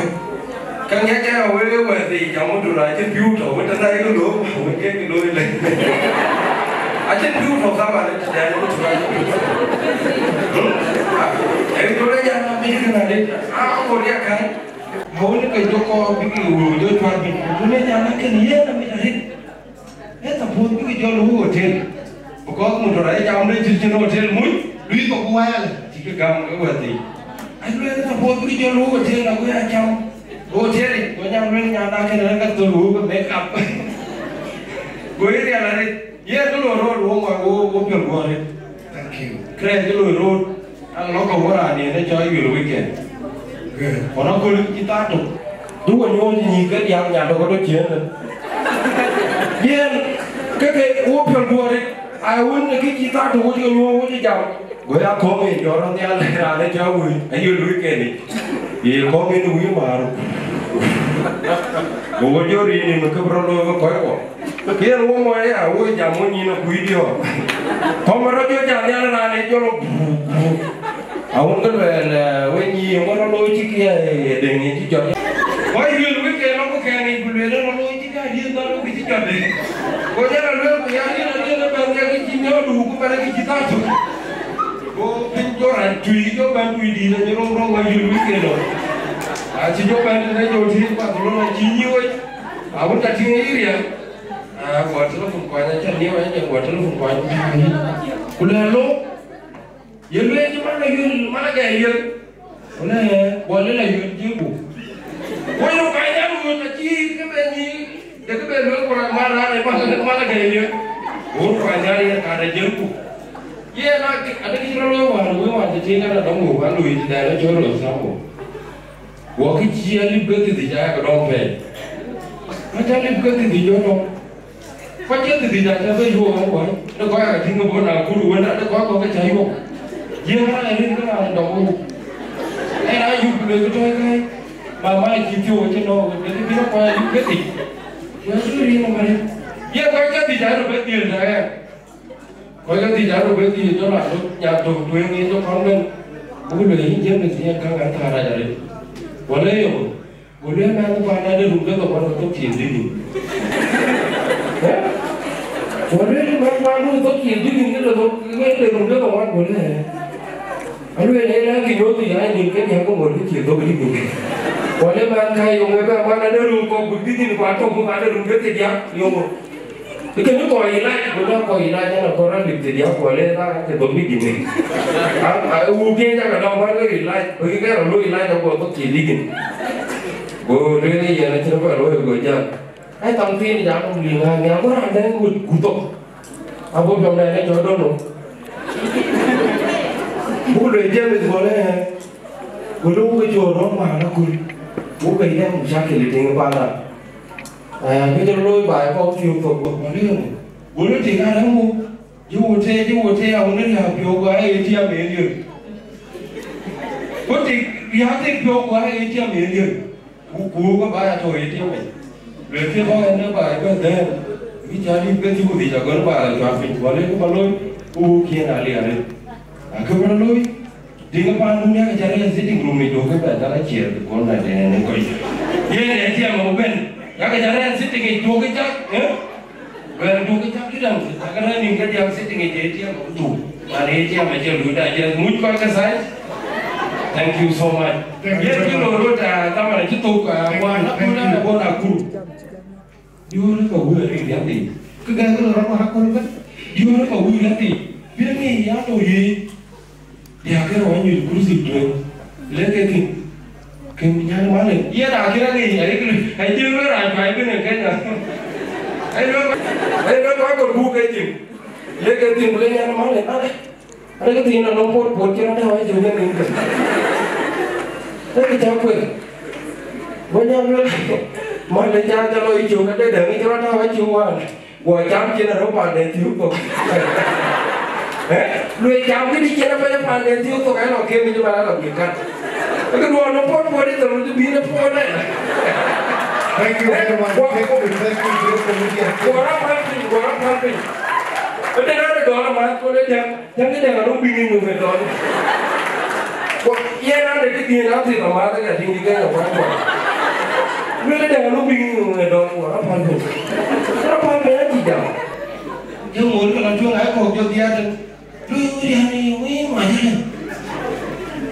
Ka ŋiɛc ke awëëk wɛ̈ɛ̈r thii, jam Mutura acïn pïu tɔ̈u, wën tëna yek looi, wën kek looi lëk. Acïn pïu tɔ̈u thaban, ë tëdɛn Mutura acïn pïu tɔ̈u. Hmm? Ee, Mutura ya na bï kën arëët, a, a, ŋot ya kan. Awën ke jɔ kɔɔr bïk wëu jɔ cuat bï, Mutura ya na kën yen amit arëët. Ee, suppose bïk jɔ looi hotel, because Mutura ye jam de cït cïn hotel muc, lui thok ku wɛɛl, cï ke gam ke wɛ̈ɛ̈r thii. Alueel, suppose bïk jɔ looi hotel, ago ya cam hotel, go nyan lueel nyan na kën rɛ̈n ka thöl wëu ke make up. Go ye riɛl arëët, yen ke loi rot, wo ŋɔ̈ɔ̈r, wo, wo piɔl guɔ arëët. Thank you. Kërɛɛc ke loi rot. An, lɔ kɔ̈u wäraan yen ë cɔl Yuel Weekend. Kɔn aköl cï thaa tök. Du we nyuɔɔc nyïïk ke diäk nyan tök ke tɔ ciëën ënë. Yen, ke ke wo piɔl guɔ arëët, a wën ë kë cï thaa tök wo cï ke nyuɔɔc wo cï jam. Go ya kɔ̈ŋ yen jɔt rɔt nhial raan ë cɔl Wui, ë Yuel Weekend yic. Ye kɔ̈ŋ yen Wui määr. Go wo jɔ riin nim ke bï rɔt looi ke kɔc kuɔ. Ke yen wo mɔc aya, wo jam wo nyin akuc diɔ̈ɔ̈r. Kɔm rɔt jɔ jam nhial raan ë jɔl buu, buu. Awun ke luɛɛl, eh, we nyin ŋö rɔt looi cï kiɛ, eh, deŋ yen cï jɔt. Kɔc lueel wek ke lɔ ku kɛn yic ku lueel rɔt looi cï ka diëth dhɔl ku cï jɔt de. Go jal a lueel ku ya riël, a riël ëbɛ̈n ke cï miɔɔr du ku bɛ̈n ke cï thaa tök. Go piny jɔ rac tui, jɔ bɛ̈n tui dïït, a jɔ rou rou wa yöl wek ke lɔ. A cï jɔ bɛ̈n tënë jɔ tïït Barcelona cï nyiëë wec. Awun ka tïŋ ë yï riɛl. Ah, guɔ telefon kuany, aca nieu, aca guɔ telefon kuany. Ku lɛ̈k lo, ye lueel cï man ayuel, man agɛɛr yuel. Ku lɛ̈k, guɔ lël ayuel jiëëku. Ku yök kuany an, ŋuɔ̈t acï kë ben nyïïn, de kë ben lueel ku raan man raan ë man, man agɛɛr yuel. Ɣööt kuany an, yen kaat ajiëëku. Yen a, adï kë cï rɔt looi wään, wëi wään cï tïŋ an, adɔm wëu an, luui tëdɛn acɔl röt thaŋ wëu. Wɔ kë cï alip ke thiërdhïc aya ke dɔm pɛɛi. Ka cä alip ke thiërdhïc jɔ dɔm. Kɔc ke thiërdhïc acä bɛ yuɔɔk ɣɔn kuany. De kɔc aa tïŋ ke bɔ̈ na kur wën, de kɔc kɔ̈k ke cä yuɔɔk. Jiëëŋ raan ë rin ke raan dɔm wëu. Ë raan yup ku luelkï tɔ̈ ëkääc. Mama cï thiɔ̈k acï nɔ̈k wën, de kë bï rɔt kɔc alip ke thiërdhïc. Ku acï rin ëmën. Ye kɔc ke thiërdhïc aa röt bɛ dhiël tɛ̈ɛ̈n. Kɔc ke thiërdhïc aa röt bɛ dhiël jɔ raan tök, nyan tök tueŋ yen jɔ kɔn bɛ̈n. Ku lueel yïn James yen käŋ aa thaar rac arëët. Wala yöŋö? Ku lueel mɛnh paan ade run ke thok wan ke thok cïï dhïc. Ë? Ku lueel mɛnh paan run thok cïï dhïc ke thok, ke de run ke thok wan ku lueel. Alueel ë raan kï nyuɔ̈th ya nin ke diäk ke ŋot ke cïï thok dhïc. Wala mɛnh ka yöŋö bɛ wan ade run kɔ̈k ku dhïc ku atök ku ade run ke thiërdhïc yöŋö? Kënë kɔc ilac, ku lɔ kɔc ilac, an, akɔɔr alip thiërdhïc, ku le raan ke dhok dït dït. A, a, wuk piɛc aka dɔm wär ke ilac, ku ke rɔ looi ilac, aguɔ dhok cïï dït dït. Go lueel ë yen acïn bä looi, go jäl. Ai, thaŋ thiin jam, ku liŋ ŋa, ŋa, go raan dɛ̈ wut ku thok. Ago jɔŋdɛn ë jɔ dɔ̈n nɔm. Buk lueel James, go le, Ku lëu ke cɔl rɔt wään akut, ku ke dɛm mushakil tiŋ panda. Ke jɔ looi baai kɔ̈k thiök thok, ku lëu. Ku lëu tiŋ arɛ̈m muk, jɔ wo tëë, jɔ wo tëë, awun riääk piɔ̈u, ku aa ye tiam ë liöl. Ku tik riääk tik piɔ̈u, ku aa ye tiam ë liöl. Ku, ku ke ba ya tɔ̈ ë tiam ë. Luelkï ba ɣɛn ë ba ë bɛ̈n dhɛ̈ɛ̈r, bï cä rïp ke thiëëu dhic agɔl ba la cuat piny, ku alëkï ba looi, ku wok kiɛ̈n alian ë. Akë ba looi, diŋ ë paan dunia ke cä rɛ̈ɛ̈r sitting room yic, duökï bɛ̈n ka la ciɛɛr, bï kɔn bɛ̈n tënë në kɔc. Yen ë tiam ë bɛ̈n, ya ke cä rɛ̈ɛ̈r sitting yic, duökï cak, ë? Bɛ̈n duökï cak tïdäŋ, ya ke rɛ̈ɛ̈r nïn ke diäk sitting yic, ë tiam ë thuk. An ë tiam acï luui da jɛ muc kɔc ke thac. Thank you so much. Thank you very much. Yen cï lor rot, ah, dhaman acï thok, ah, wan akun, akun. Diöörë ka wëë rït riäth yic. Kë gɛ̈k lɔ rɔt wan akun bɛ̈n. Diöörë ka wëë riäth yic. Bï ŋic ya tɔ̈ yic. Diäk kërë wä nyuc kursi tueŋ. Lek ke thïn. Kën nyan malë. Yen akï rɛ̈k yic, ayï kë, ayï dhil wëë raan cuai bï në Kenya. Ayï lɔ, ayï lɔ kɔc kɔ̈k buk ke cïn. Lek ke thïn, ku le nyan malë, ah, arëk thiin anɔŋ puɔ̈t puɔ̈t cï rɔt tääu acök ë nïn kë. Ee kë cä kueth. Go nyam lueel, malë cä jɔ lɔ yï cök, ade däŋ cï rɔt tääu acök wään. Guɔ cam cïn aröp panden thiök thok. Eh? Lueel cam këdï cïn apɛi panden thiök thok, ë lɔ kem yic man alɔ bï kat. Ee kë duɔɔn anɔŋ puɔ̈t puɔ̈t ë thok, bï në puɔ̈t ë. Thank you very much. Thank you, thank you, great comedian. Guɔ rɔt päl piny, guɔ rɔt päl piny. Ade rɔt ë dɔɔr amath, ku le däŋ. Tiɛŋkï dɛ̈ŋ anɔŋ bï ŋic ŋö ë dɔn. Ku yen an, de kë dhiën an, thith amääth, ka tïŋ kë Kenya kuany kuany. Luelë dɛ̈ŋ anɔŋ bï ŋic ŋö ë dɔn, ku rɔt päl bï. Rɔt päl bï an, cï jam. Jɔ ŋoot ke lɔ tueŋ, ai kɔ̈k jɔ dhiaat. Lueel wëë riän ë wëë mac ëlë.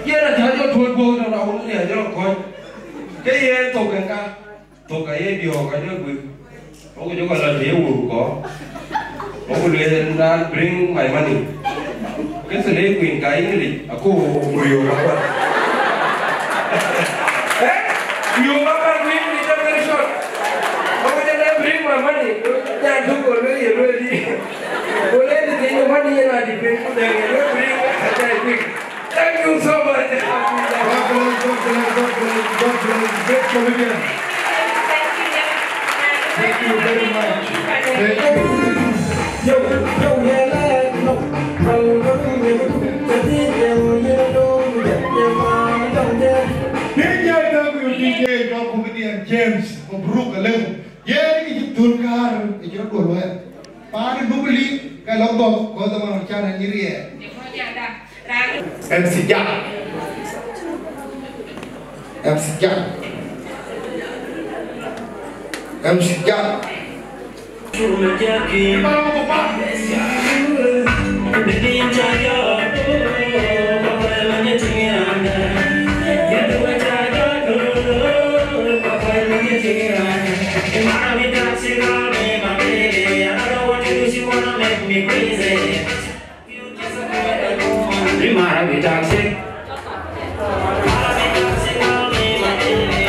Yen aca jɔ tuöc guɔ̈k tɔ̈ na wun riän jɔ lɔ kɔ̈c. Ke yen thok kën ka. Thok aye diɔ̈ɔ̈k ka jɔ guik. Wok jɔ kɔc lɔ të ye wur kɔ̈k. Wok lueel na bring my money. Ke thëlë kuïn ka English, aku wok ku riöök apath. Eh? Riöök apath ku English jɔ very short. Wok jɔ le bring my money. Nyan tök ku lueel ye lueel dï. Ku le të thïn money yen adï piny ku dɛ̈ŋ ye lueel bring, aca kuïn. Thank you so much. God bless, God bless, God bless, God bless. Great comedian. Thank you very much. Thank you. D J W D J, jɔ comedian James, mabruk alek. Yen kë cï thun kaar, kë cï rɔt duɔ̈l wɛ̈ɛ̈r. Paan ë Jubilee, ka lɔ gɔ̈k, kɔc dhaman cän ë nyïr riɛɛr. M C Jack. M C Jack. M C Jack. Be mara be toxic.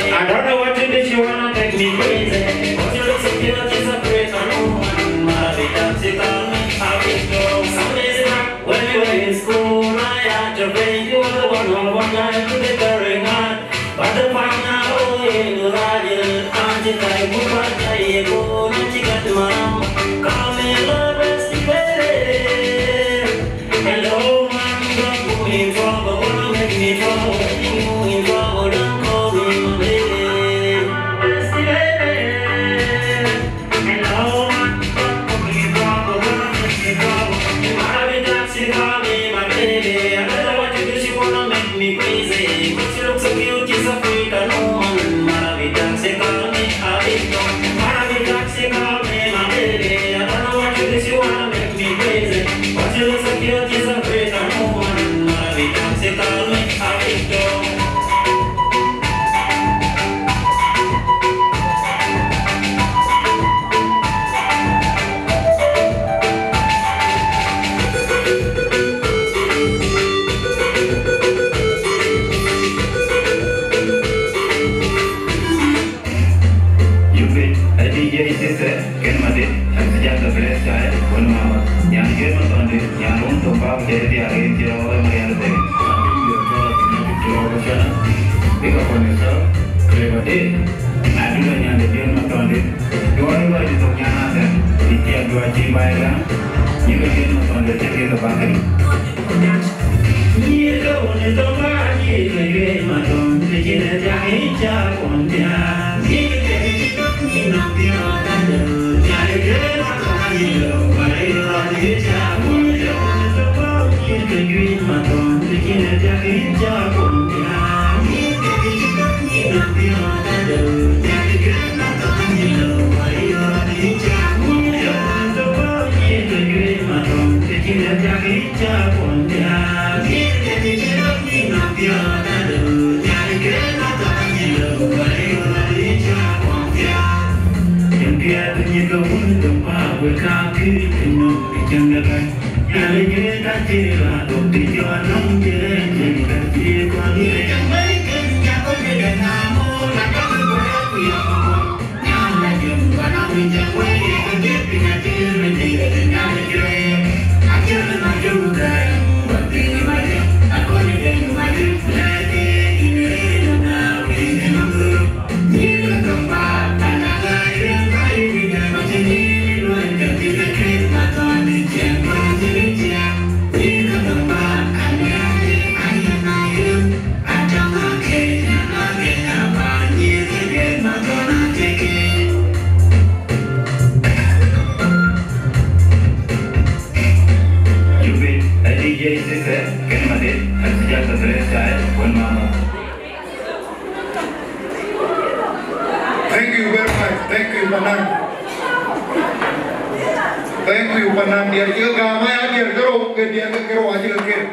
I don't know what to do, she wanna make me crazy. But you look so cute, she's a great woman. Mara be toxic, call me a big dog. Some days back, when we were in school, I had to pay you the one on one night to the very night. But the partner, oh, in the right, and the time we were, I go, and she got the mom. Call me a lover, baby. Hello, man, don't put me in trouble, wanna make me trouble. When you in trouble, don't call me, my baby. Hello, man, don't put me in trouble, wanna make me trouble. Mara be toxic, call me, my baby. I don't know what to do, she wanna make me crazy. But she looks so cute, she's African woman. Mara be toxic, call me a big dog. Mara be toxic, call me, my baby. I don't know what to do, she wanna make me crazy. But you look so cute, she's a great woman. Mara be toxic, call me a big dog. You bitch, a D J sister, ken madit, a just a blessed child, one mama. Nyan ken ma tonde, nyan won to bab, jere dia re, jere wa ma yar de. Atin yo tara, na ki tro ko shana. Clever Day, Adula Nyande Jane Mathonde, duɔɔr lɔc ë thok nyan Adɛm, ë ciɛk duɔɔr cï baai gäm, nyïkë Jane Mathonde cïn kek ke bakï. Jubit, a D J sister, kën madït, a sijal the blessed child, wën mama. Thank you very much. Thank you, Panan. Thank you, Panan. Diɛr cï ke gam aya, diɛr ke rou, ke diɛr ke rou acï ke ket.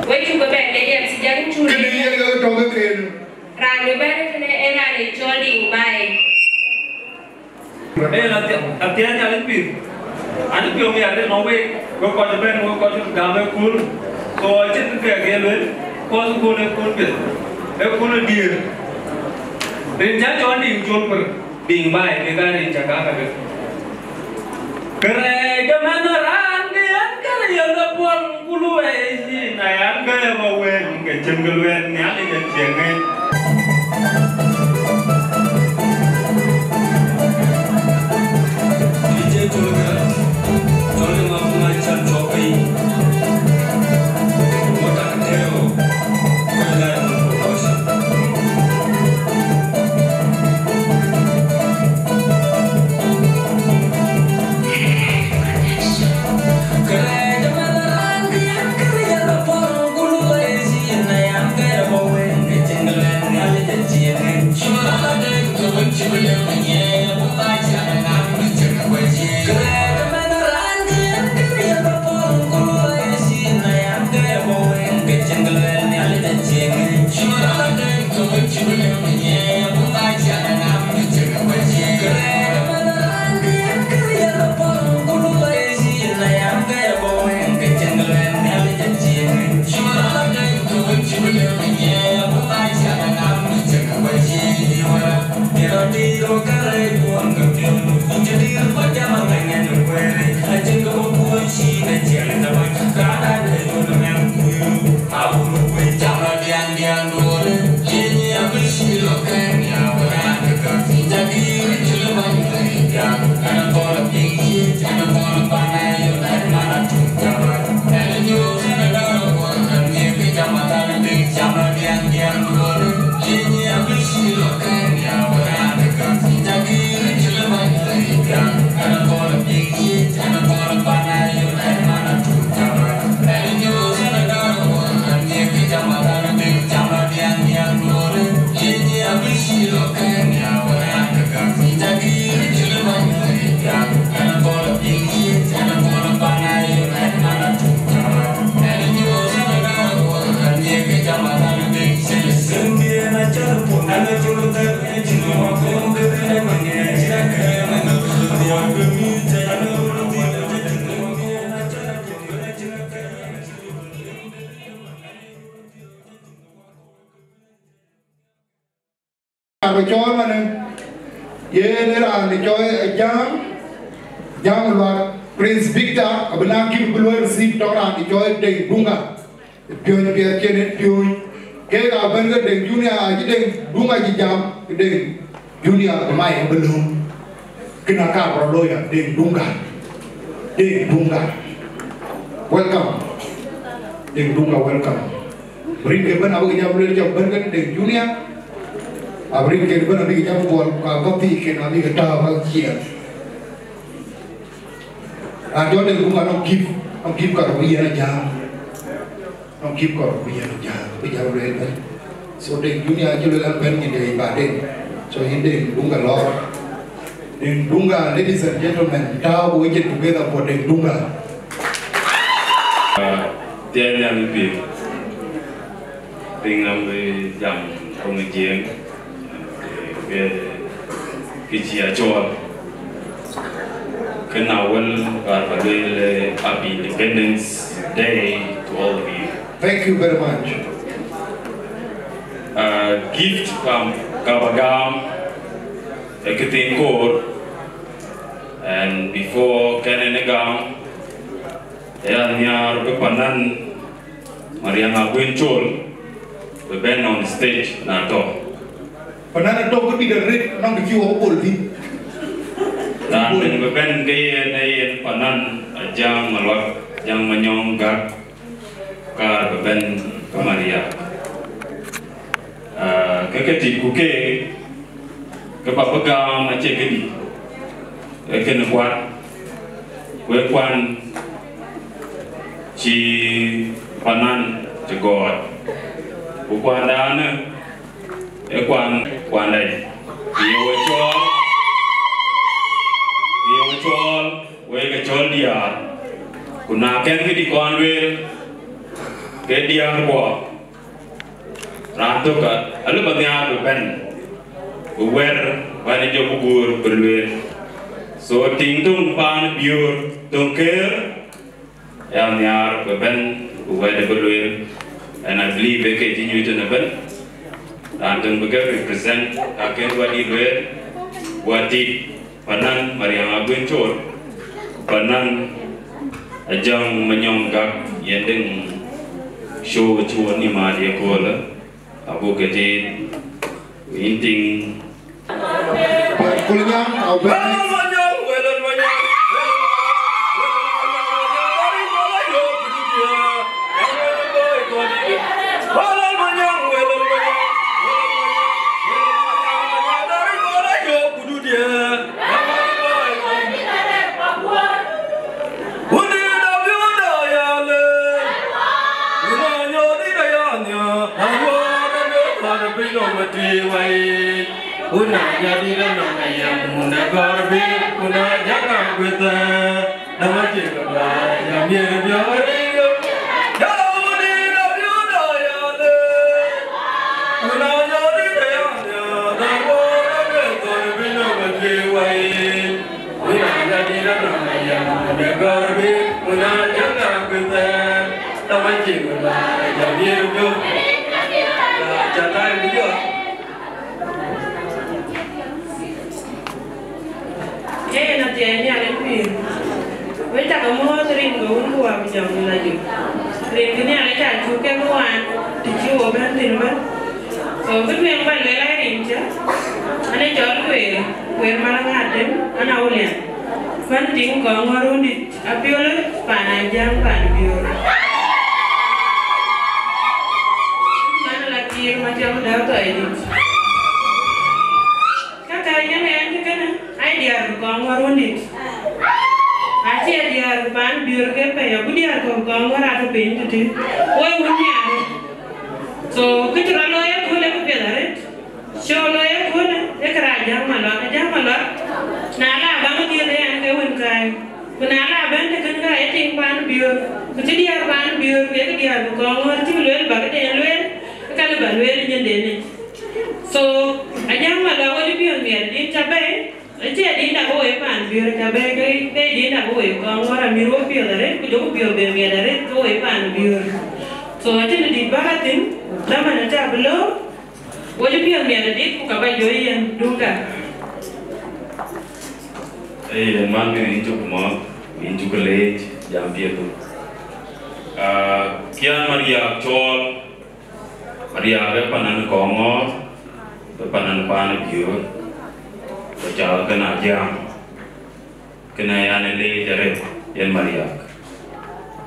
Wek cuk ëbɛ̈n le yɛn thiëc, yak cuk. Kënë yen ke tɔ̈ ke ken. Raan ëbɛ̈n tënë ë raan ë cɔl Diŋ Baai. Ee, athiɛɛny, athiɛɛny Nhialic pïr. An piɔ̈u ya de nɔŋ wek, wek kɔc ëbɛ̈n, wek kɔc gam ë kun. So, acïn kë kek ye lueel, kɔc kun ë kun piɛth, ë kun ë diëër. Rin cä cɔl Diŋ Col Kuer, Diŋ Baai, kek aa rin cä gäk ëbɛ̈n. Kërɛɛc de mɛnh raan ke yen kërë yen de puɔl, ku luɛɛi yïn, na yan ke ye bä wëën, ke cïn kë luɛɛl Nhialic ë cieŋ ŋɛc. D J Tolga, Tolga Mapuma Chan Chopi, Mota Katero, Koila Promotion. Cɔɔl manë, yen ë raan ë cɔɔl Ajam, Jam Luak, Prince Victor, abï na kï bï luɔi receive tɔŋ raan ë cɔɔl Deŋ Dunga. Piööny piɛth cïn en piööny. Kek abɛ̈n ke Deŋ Junior, acï Deŋ Dunga cï jam, Deŋ Junior, bï mai bï lööm. Kën aka bï rɔt looi ya, Deŋ Dunga. Deŋ Dunga. Welcome. Deŋ Dunga, welcome. Rin ke bɛ̈n abï ke jam lueel cɔk bɛ̈n ke Deŋ Junior. Abï rin ke bɛ̈n abï ke jam buɔl, ka bä thii ken abï ke tääu ka ciɛɛŋ. Raan jɔ Deŋ Dunga nɔŋ gift, nɔŋ gift ka rɔt bï yen a jam. Nɔŋ gift ka rɔt bï yen a jam, bï jam lueel bɛ̈n. So Deŋ Junior acï lueel an bɛ̈n nyin de baden. So yïn Deŋ Dunga lɔ. Deŋ Dunga, ladies and gentlemen, tääu ku wecin together for Deŋ Dunga. Tiɛɛl nhial pïïr. Piny nɔm bï jam thoŋ ë Jiëëŋ, ke, ke cï a cɔɔl. Kën awël, kar ba lueel, eh, Happy Independence Day to all of you. Thank you very much. Uh, gift kam ka ba gam, eh, këthiin koor, and before kɛn en ë gam, ya nhiaar bï panan Mariang Aguën Col bï bɛ̈n on stage na tɔ̈. Panan atɔ̈ ke bï dɛ ret nɔŋ kë cï wɔ bol thïn. Raan bï bɛ̈n ke yen, ee yen panan Ajaŋ Maluak, Ajaŋ Manyɔŋ Gak, kaar bï bɛ̈n ke Mariang. Ah, ke ke tic ku keek, ke ba bï gam acie këdï, ee kënë kuat, ku ee kuan cï panan cï gɔɔt, ku kuandanë ee kuan, kuandai, ye we cɔɔl, ye we cɔɔl, wek ke cɔl diäär, ku na kɛn këdï kɔn lueel, ke diäär guɔ. Raan tök alë ba nhiaar bï bɛ̈n, bï wɛ̈r bän jɔ bï guur bï lueel. So tiŋ töŋ paan Biöör töŋ keer, ya nhiaar bï bɛ̈n bï wɛ̈t bï lueel. And I believe ë ke cï nyuc tënë bɛ̈n. Raan töŋ bï ke represent ka kën wɛ̈t yï lueel, wɛ̈t tit. Panan Mariang Aguën Col, panan Ajaŋ Manyɔŋ Gak, yen Deŋ Col cï wɔ nïm mat ye köölë, abuk ke tiit, yïn tiŋ. Kul nyan, au bɛ̈n. Yen athiɛɛi Nhialic pïïr, wek cakë mɔ̈ɔ̈th rin ke wun ku wä ku jɔŋ la jök. Rin kë Nhialic aa cuk kek waan të cï wo bɛ̈n thïn ëbɛ̈n. So kë tueŋ ba lueel aa rin cä, an ë cɔl kueer, kueer mal ŋaat tem, an a Wulian. Pän tiŋ kɔŋ ŋɔ̈r rundït, apiöl pan Ajaŋ pan Biöör. Man la kiir ma tiɔm dɛ̈ɛ̈u thɔi dït. Ka ka yɛn ɣɛn kë kënë, ai diäär kɔŋ ŋɔ̈r rundït. Acie diäär pan Biöör ke pɛ̈i, agu diäär kɔ̈k kɔŋ ŋɔ̈r atɔ̈ piny tëtï. Woi wun nhiaar. So kë cï rɔt looi ëköölë kë piɛth arëët. Cɔl ee köölë, ee kërac Ajaŋ Maluak, Ajaŋ Maluak. Na la baŋ dhiëëth ë yɛn ke wën kääc. Ku na la bɛ̈n të kën ka ye tiŋ pan Biöör. Ku cï diäär pan Biöör, ku ye kë diäär ku kɔŋ ŋɔ̈r cï lueel bä këden lueel, ë ka lë bä lueel ë nyinden yic. So, Ajaŋ Maluak wën ë piɔ̈ɔ̈th miɛt din cä bɛ̈i, acie dinda bï woi pan Biöör cä bɛ̈i, ke, ke dinda bï woi kɔŋ ŋɔ̈r amïr wo piɔ̈ɔ̈th arëët, ku jɔku piɔ̈ɔ̈th bï miɛt arëët ke woi pan Biöör. So, acïn dït bä ka thïn, dhaman acä bï loor. Wok cï piɛth miɛt adït, ku ka ba jɔ yen Dunga. Ee, man, yïn cuk mɔ̈ɔ̈th, yïn cuk leec, jam piɛth. Ah, kiɛ̈n Mariak cɔɔl, Mariak ë panan Kɔŋɔ̈ɔ̈r, ë panan paan Biöör, ku cath kën Ajiäŋ. Kënë yan ë leec arëët, yen Mariak.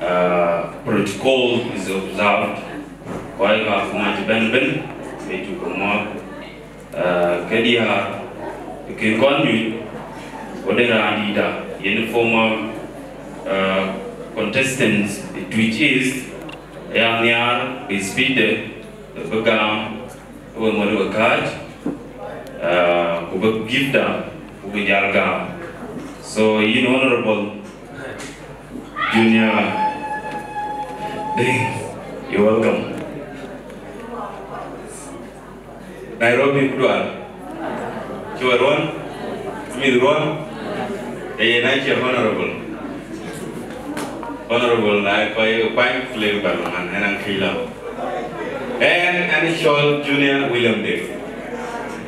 Ah, protocol is observed. Kɔc ka kuŋ acï bɛ̈n ëbën, ë cuk mɔ̈ɔ̈th. Ah, ke diäär, kën kɔn nyuc, wode raandïïtda, yen former, ah, contestants ë Twic East, aya nhiaar bï speech de, bï gam, we ŋot we kääc, ah, ku bï gift da, ku bï jal gam. So, yïn Honorable Junior Deng, you're welcome. Nairobi kudual. Cï we ruɔn? Mïth ruɔn? Ee, na cï honorable. Honorable na kɔc kuany, ku le barlaman, ënɔŋ këc lɔ. Ɣɛn, ɣɛn cɔl Junior William Deng.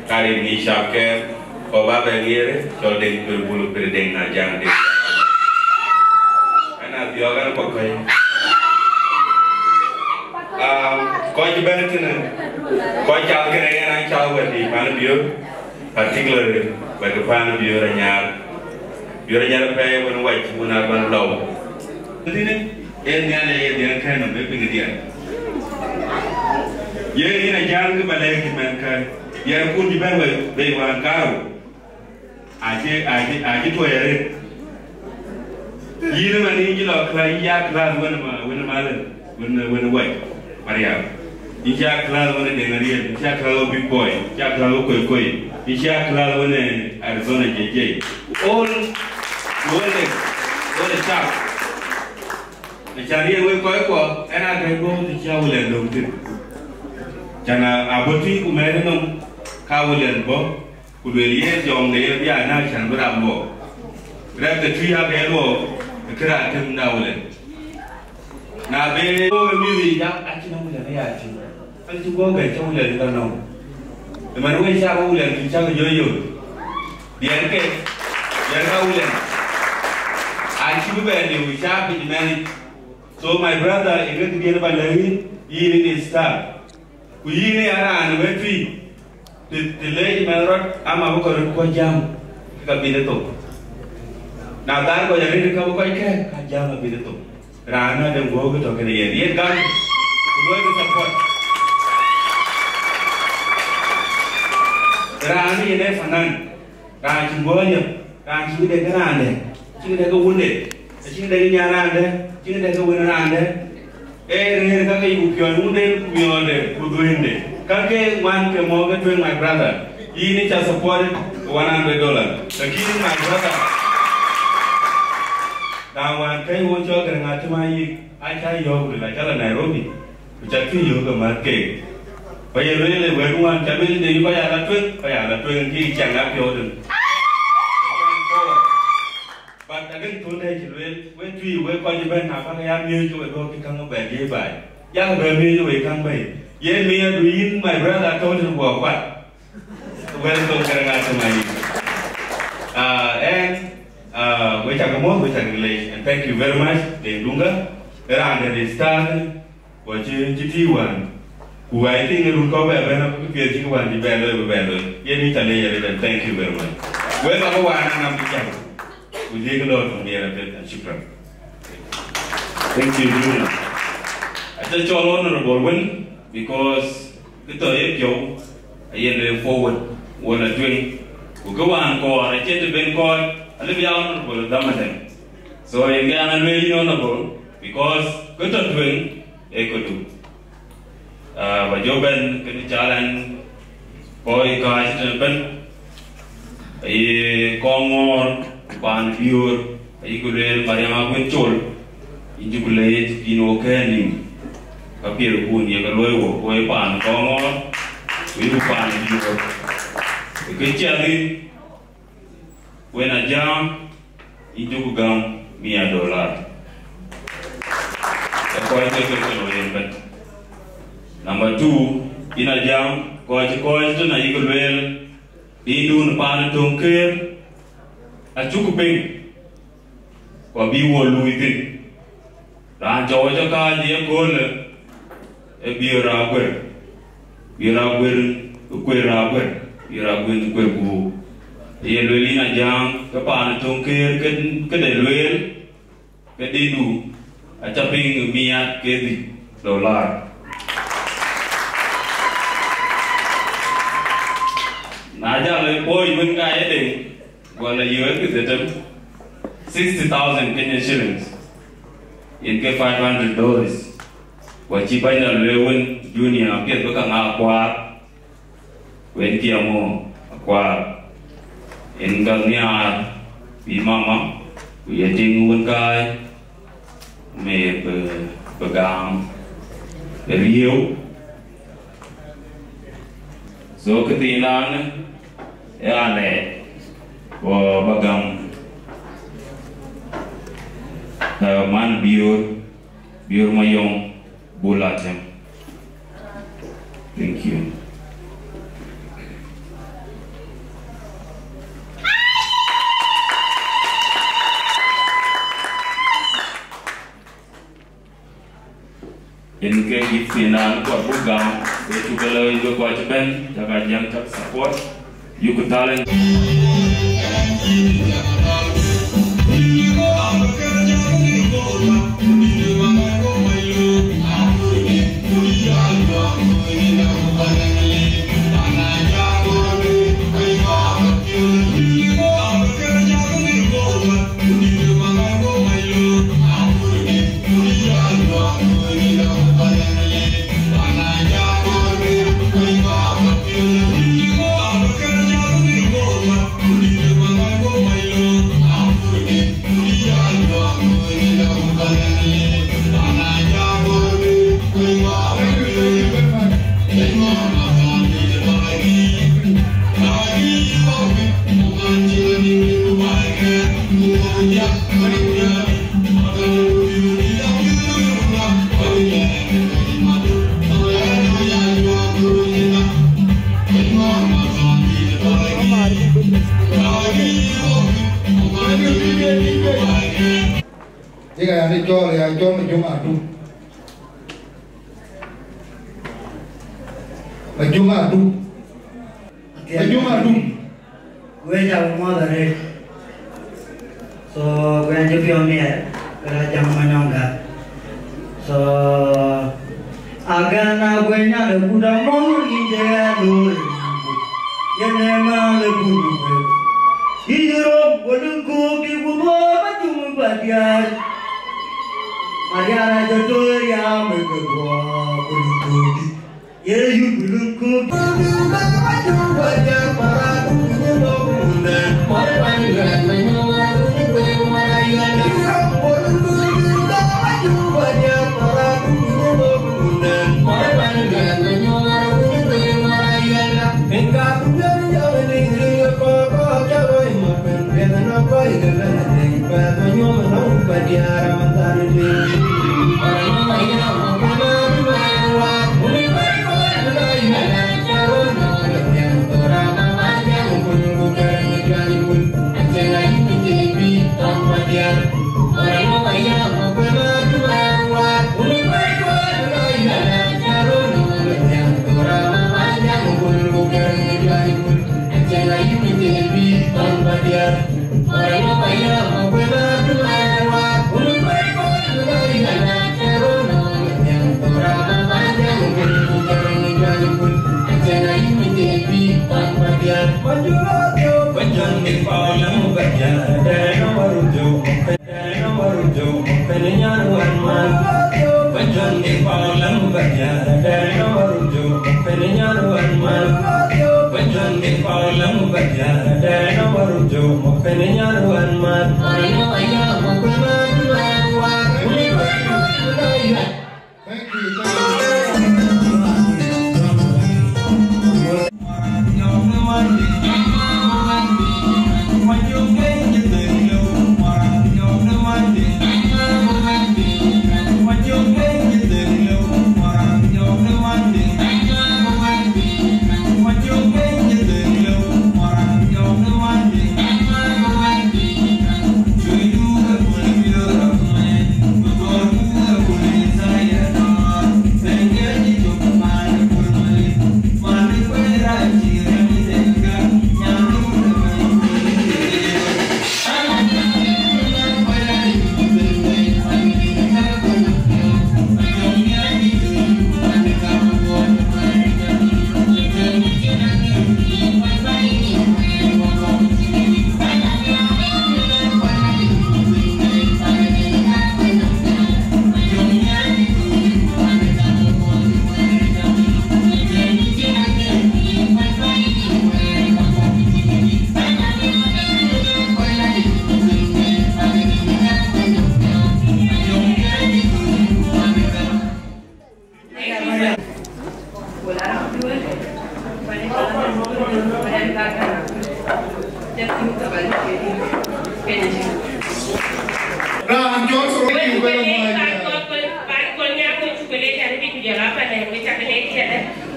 Ka rin ŋic cap kɛɛr, kɔc ba bɛ ŋiɛɛr, cɔl Deng Pir Bulu Pir Deng na Jaŋ Deng. Ɣɛn a dhiɔ̈k, ɣɛn kɔc kɔc. Um, kɔc bɛ̈n tënë, kɔc cath kënë ɣɛn an cath wɛ̈t dï pan Biöör, particularly wɛ̈t ke pan Biöör Anyar. Biöör Anyar apɛi wën wac wën a bän lɔu. Tënë, yen Nhialic aye dhiɛl kɛ̈n nɔm ë piŋ diɛn. Yen yïn Ajaŋ kë ba lɛ̈k cï mɛn kɛ̈n. Yɛn kun cï bɛ̈n wei, bei wään kaarou. Acï, acï, acï tuɔɔc arëët. Yïn ëmën yïn cï lɔ class, yïn cï a class wën ëmä, wën ëmä lë, wën, wën ë wac, Mariam. Yïn cï a class wën ë Deŋ Ariel, yïn cï a class wën Big Boy, yïn cï a class wën Koi Koi, yïn cï a class wën ë Arizona J J. All, all the, all the staff. Acan yen wek kɔc kuɔ, ɣɛn a kɛ̈c bɔ̈ të cï Awulian löŋ thïn. Can a, a bɔ̈ tïŋ ku mɛɛt ënɔm, ka Awulian bɔ̈. Ku lueel yen jɔŋde yen bï a nääk cän bï rap luɔk. Rɛ̈pde tui ake luɔk, ë kërac tëm da Awulian. Na be luɔk ë mïth yic, acïn Awulian ë ya tïŋ. An cï guɔ gɛ̈c cä Awulian ë ka nɔm. Ëmɛn wek cä Awulian tïŋ cäk jɔ yök. Diɛɛr ke, diɛɛr ka Awulian. Acï bï bɛ liu cä piny mɛn yic. So my brother, ë kë këdiën ba lɛ̈k yïn, yïn ë star. Ku yïn ë ya raan ë wëët tui, të, të leec mɛnh rɔt, ama bï kɔc röt kuɔ̈c jam, ke ka bï de thok. Na dhal kɔc arëët, ka bï kɔc kɛ̈ɛ̈k, ka jam abï de thok. Raan ade guɔ̈ɔ̈k tɔ̈ kënë yen, yen gam, ku luɔikï support. Raan ë yen ee fanan, raan cï guɔ̈ɔ̈c yök, raan cï de ke raande, cï de ke wunde, cï de ke nyan raande, cï de ke wën raande. Ee rëër ka ke yï ku piɔ̈ɔ̈ny wunden ku miɔɔrde ku dhuëëŋde. Ka ke ŋuan ke mɔ̈u ke tueŋ, my brother. Yïn ë ca support one hundred dollar. Lakini my brother, raan wään kɛ̈c wo cɔl Garaŋ Atem Ayik, acä yɔ̈ɔ̈k ril, acä la Nairobi. Ku ca kï yöök ë mät keek. Ku ye lueel ë wɛ̈t ŋuan ca lueel de yï kɔc aa la tueŋ, kɔc aa la tueŋ kï ciɛŋ aa piɔ̈u dïn. But adëŋ thöndɛ cï lueel, wek tui, wek kɔc ëbɛ̈n, na bäk ya miööc ke we duɔ̈k cï käŋ bɛ diëëc baai. Yak bɛ miööc we käŋ bɛ̈i. Yen miëëdu yïn, my brother, tɔ̈u tën guɔ kuat. Welcome, Garaŋ Atem Ayik. Ah, and, ah, we cak mɔ̈ɔ̈th, we cak leec, and thank you very much, Deng Dunga. Raan de star, ku cï, cï tïï wään. Ku I think run kɔ̈k bɛ bɛ̈n, abï piɛth cï kë wään cï bɛ looi, bï bɛ looi. Yen yïn ca leec arëët, and thank you very much. Wek abï wään anam bï jam. Ku dhiëëk lɔ tɔŋ diɛɛr apiɛth, and shukran. Thank you, Junior. Aca cɔl honorable wën, because kë tɔ̈ ye piɔ̈u, aye lueel forward, wala tueŋ. Ku kë wään kɔɔr, acie të ben kɔɔr, alë bï ya honorable dhaman dɛ̈ŋ. So, yen kë an, alueel yïn honorable, because kë tɔ̈ tueŋ, ee këdu. Ah, ba jɔ bɛ̈n kënë challenge kɔc kääc tën ëbɛ̈n. Aye Kɔŋɔ̈ɔ̈r, paan Biöör, ayï ku lueel Mariam Aguën Col, yïn cuk leec, yïn wo kɛ̈ɛ̈n nïm. Ka piɛ̈rkun ye ke luɔi wok, wo ye paan Kɔŋɔ̈ɔ̈r, ku yïn paan Biöör. Ë kë ciɛth yïn, wën Ajaŋ, yïn cuk gäm mia dollar. Ë kɔc ke ke col yen bɛ̈n. Number two, yïn Ajaŋ, Kɔc, kɔc tën ayïk lueel, dïndun paan töŋ këër, acuk piŋ, ku abï wo luui thïn. Raan cɔu cä kääc ë yeköölë, ë Biöör Aguer, Biöör Aguer, Kuer Aguer, Biöör Aguer Kuer Guur. Ye lueel yïn Ajäŋ, ke paan töŋ këër, ke, këde lueel, ke dïndu acä piŋ miat ke dhïc dolar. Na jal ë puɔ̈c wën ka ye deŋ, guɔ la yöök ke dhetem, sixty thousand Kenya shillings, yen ke five hundred dollars. Ku acï bɛ̈ny la lueel wën, Junior, apiɛth bï ka ŋa kuaar, wën kiɛmɔ akuaar, yen ka nhiaar bï mama, ku ye tiŋ wën kaai, me bï, bï gam ë riëëu. So, këthiindan ë alɛɛc, ku ba gam, eh, man Biöör, Biöör Mayom Bul Atem. Thank you. Yen ke gift thiindan kɔɔr buk gam, ë cuk ke lɔ yen ke kɔc bɛ̈n, cak Ajäŋ cak support, yuku talent. Tika yani cɔl, ya cɔl Majuŋ Aduk. Majuŋ Aduk. Majuŋ Aduk. Wek ca muɔ̈th arëët. So, ku ɣɛn cï piɔ̈u miɛt, ke la jam Manyɔŋ Gäk. So, agɛn a gueny na le kut amɔ̈u yïn de ɣɛn looi. Yen ë man le kut ku gueny. Yï Europe, ku lëŋ kuk dï ku dhuɔɔr Majuŋ Padiar. Padiar a jɔ toor ya me ke dhuɔɔr, ku lëŋ kuk dï. Thank you, thank you. Raan jɔl thok, thank you very much. Raan jɔl thok, thank you very much.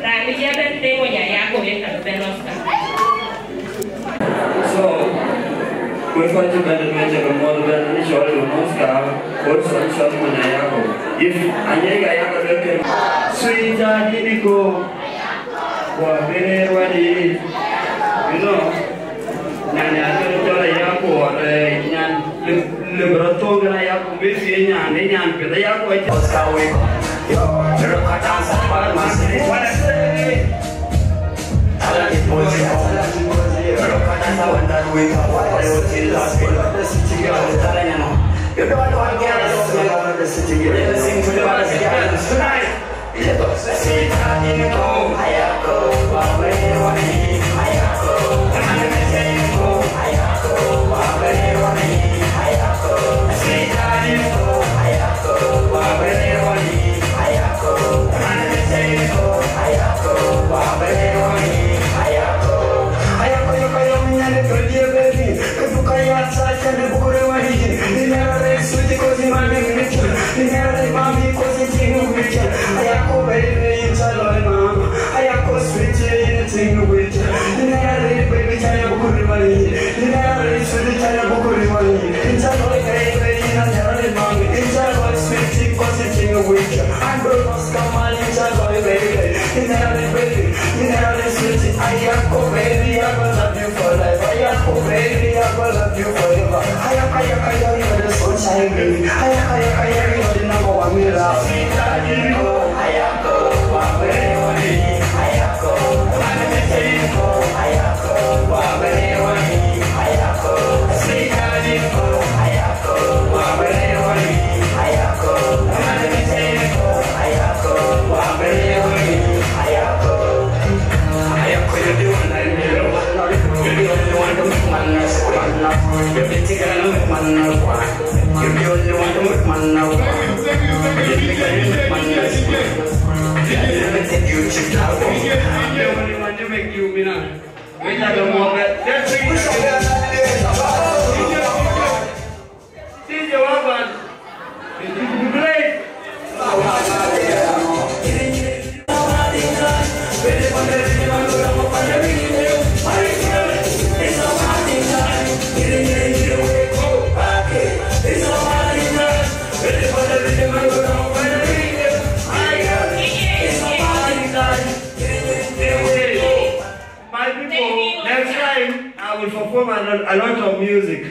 Raan bï jɔ bɛ̈n tëë wony aya go yen ka bï bɛ̈n Oscar. So, we kɔc cï bɛ̈n ë duëër cï ke muɔ̈th ëbɛ̈n, ë cɔl ë Oscar, also cɔl Mony Ayako. If Anyek Ayako dek ke, sweet Adiniko, wa bere wadi, you know, nyan ya cɔl cɔl Ayako, wa nyan lip lip rɔt thok kën Ayako, bï nyan, nyan pith Ayako. Oscar we, yo, look at us, what am I saying? What I say? My people, next time I will perform a lot, a lot of music.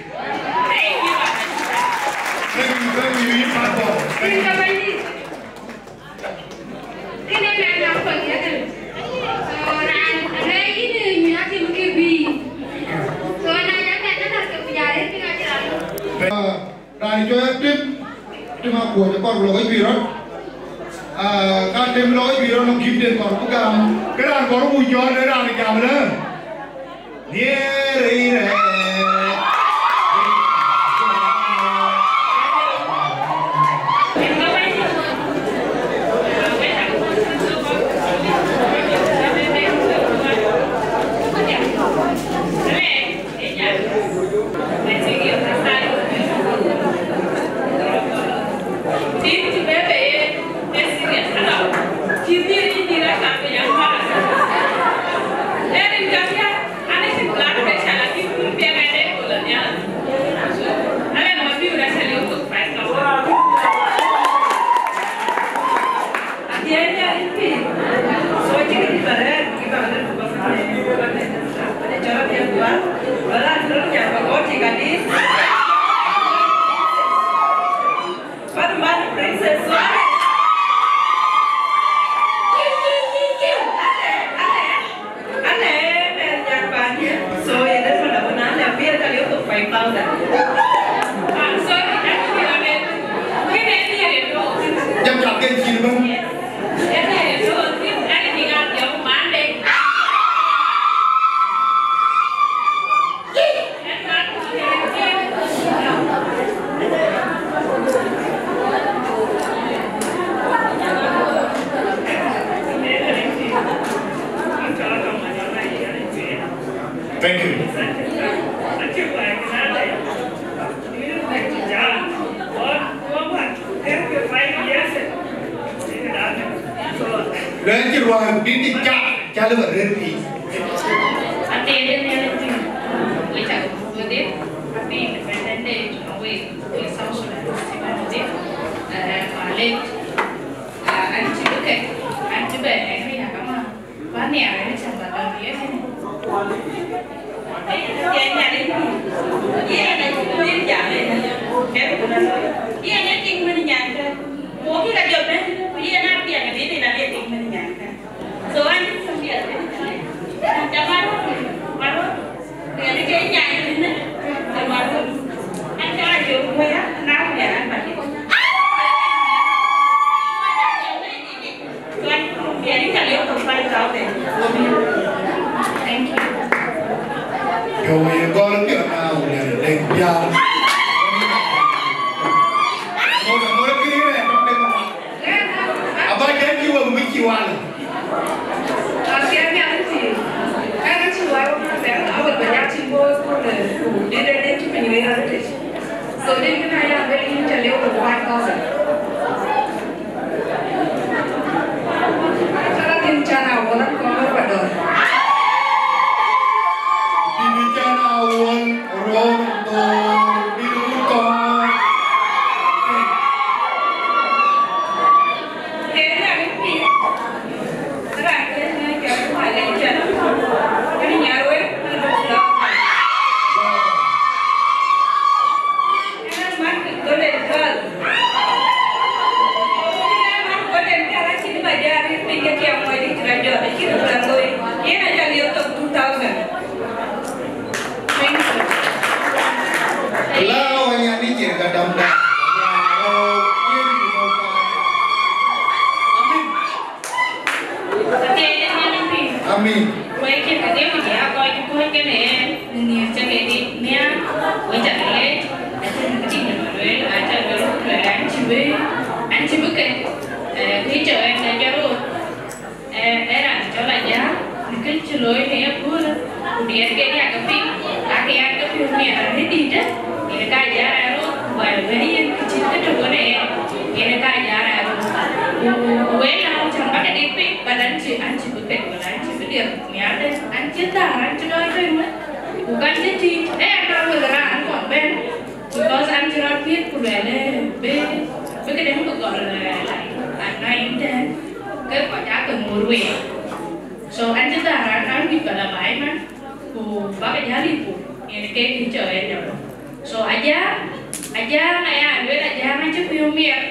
Thank you, thank you, you, Papa. Thank you. Uh, Raan cɔl Atem, Atem Akuɔc akɔɔr ku lɔ ke juic rɔt. Ah, ka Atem lɔ ke juic rɔt nɔŋ kïm den kɔɔr ku gam. Ke raan kɔɔr ku jɔt ë raan jam lë. Nhiëër ë rɛɛc. Jam jam ke cin bɛ̈n. Thank you. Luɛɛl cï ruääi bï dït cak, cä lëu bä rëër piny. Atëëde Nhialic tïŋ, we cak buk wedhie, happy Independence Day to we, we South Sudanese, cï bɛ̈n wedhie, eh, malec, ah, an cï bï kek, an cï bɛ nɛn riääk ama, bä nhiaar ënë cäŋ bä dɔm ye kënë. Yen Nhialic, yen acï lueel jam ënë, kɛ̈t ku la looi. Yen ee tiŋ wën nyankä, ku wok kï ka jɔ bɛ̈n, ku yen aa piɛŋ ë bï rin abï tiŋ wën nyankä. So an cï piɛth ënë, jam aröt, aröt, yen ke nyan ënë, jam aröt. An cä jɔ wëya, na ku yen an bä. Thank you. Yo, ye gɔl piɔ̈n na wulɛn lek biar. Mo da mo kiri re tɔŋ de mo. Aba jɛ ki wo mi ki wal. Asia mi ati. Kan ci wa ro na be a wo be ya ti bo ko de. Dede de ti mi ni ra de. So, den kënë aya bɛ yïn cä liu ku five thousand. Cä la din cä na wä la kɔn ba dɔr. Bibi cä na wä rɔɔr dɔr, bibi kɔn. Ee, na ni pi. Thank you. Amin. Amin. Wek cïn kedhie ku jɔ ya kɔc kɔ̈ɔ̈c kenë ɣɛn në nhiëër cä ke dït nhiaar, wek cä ke leec, acïn kë cïn dɛ̈t bä lueel, acä lueel ku lueel an cï bï, an cï bï ke, eh, kë cɔk ɣɛn ke jɔt rot, eh, ee raan cɔl Ajak, në kën cï looi në ye köölë, ku diɛt ke diäk ke piŋ, aake ya ke piɔ̈u miɛt arëët dïïtë, yen ka jat raan rot, ku bä bɛ̈n yen kë cït kë tök ɣönë ɣɛn, yen ka jat raan rot. Ku, ku wëi lääu cäŋ bä ke dik piŋ, but an cï, an cï bï kek, wala an cï bï diɛt nhial de, an cï dhäär, an cï lɔc bɛ̈n wën, ku kan cï tïc, ee an raan wël raan kɔn bɛ̈n, because an cï rɔt piɛth ku luɛl, ee, bï, bï këdäŋ bï gɔl, ee, like, anointed, ke kɔc aa ke ŋoot week. So, an cï dhäär, an, an wïc bä la baai man, ku bä ke jäl yï pur, yen ke kë cɔk ɣɛn jam. So, Ajak, Ajak aya lueel, Ajak acï piɔ̈u miɛt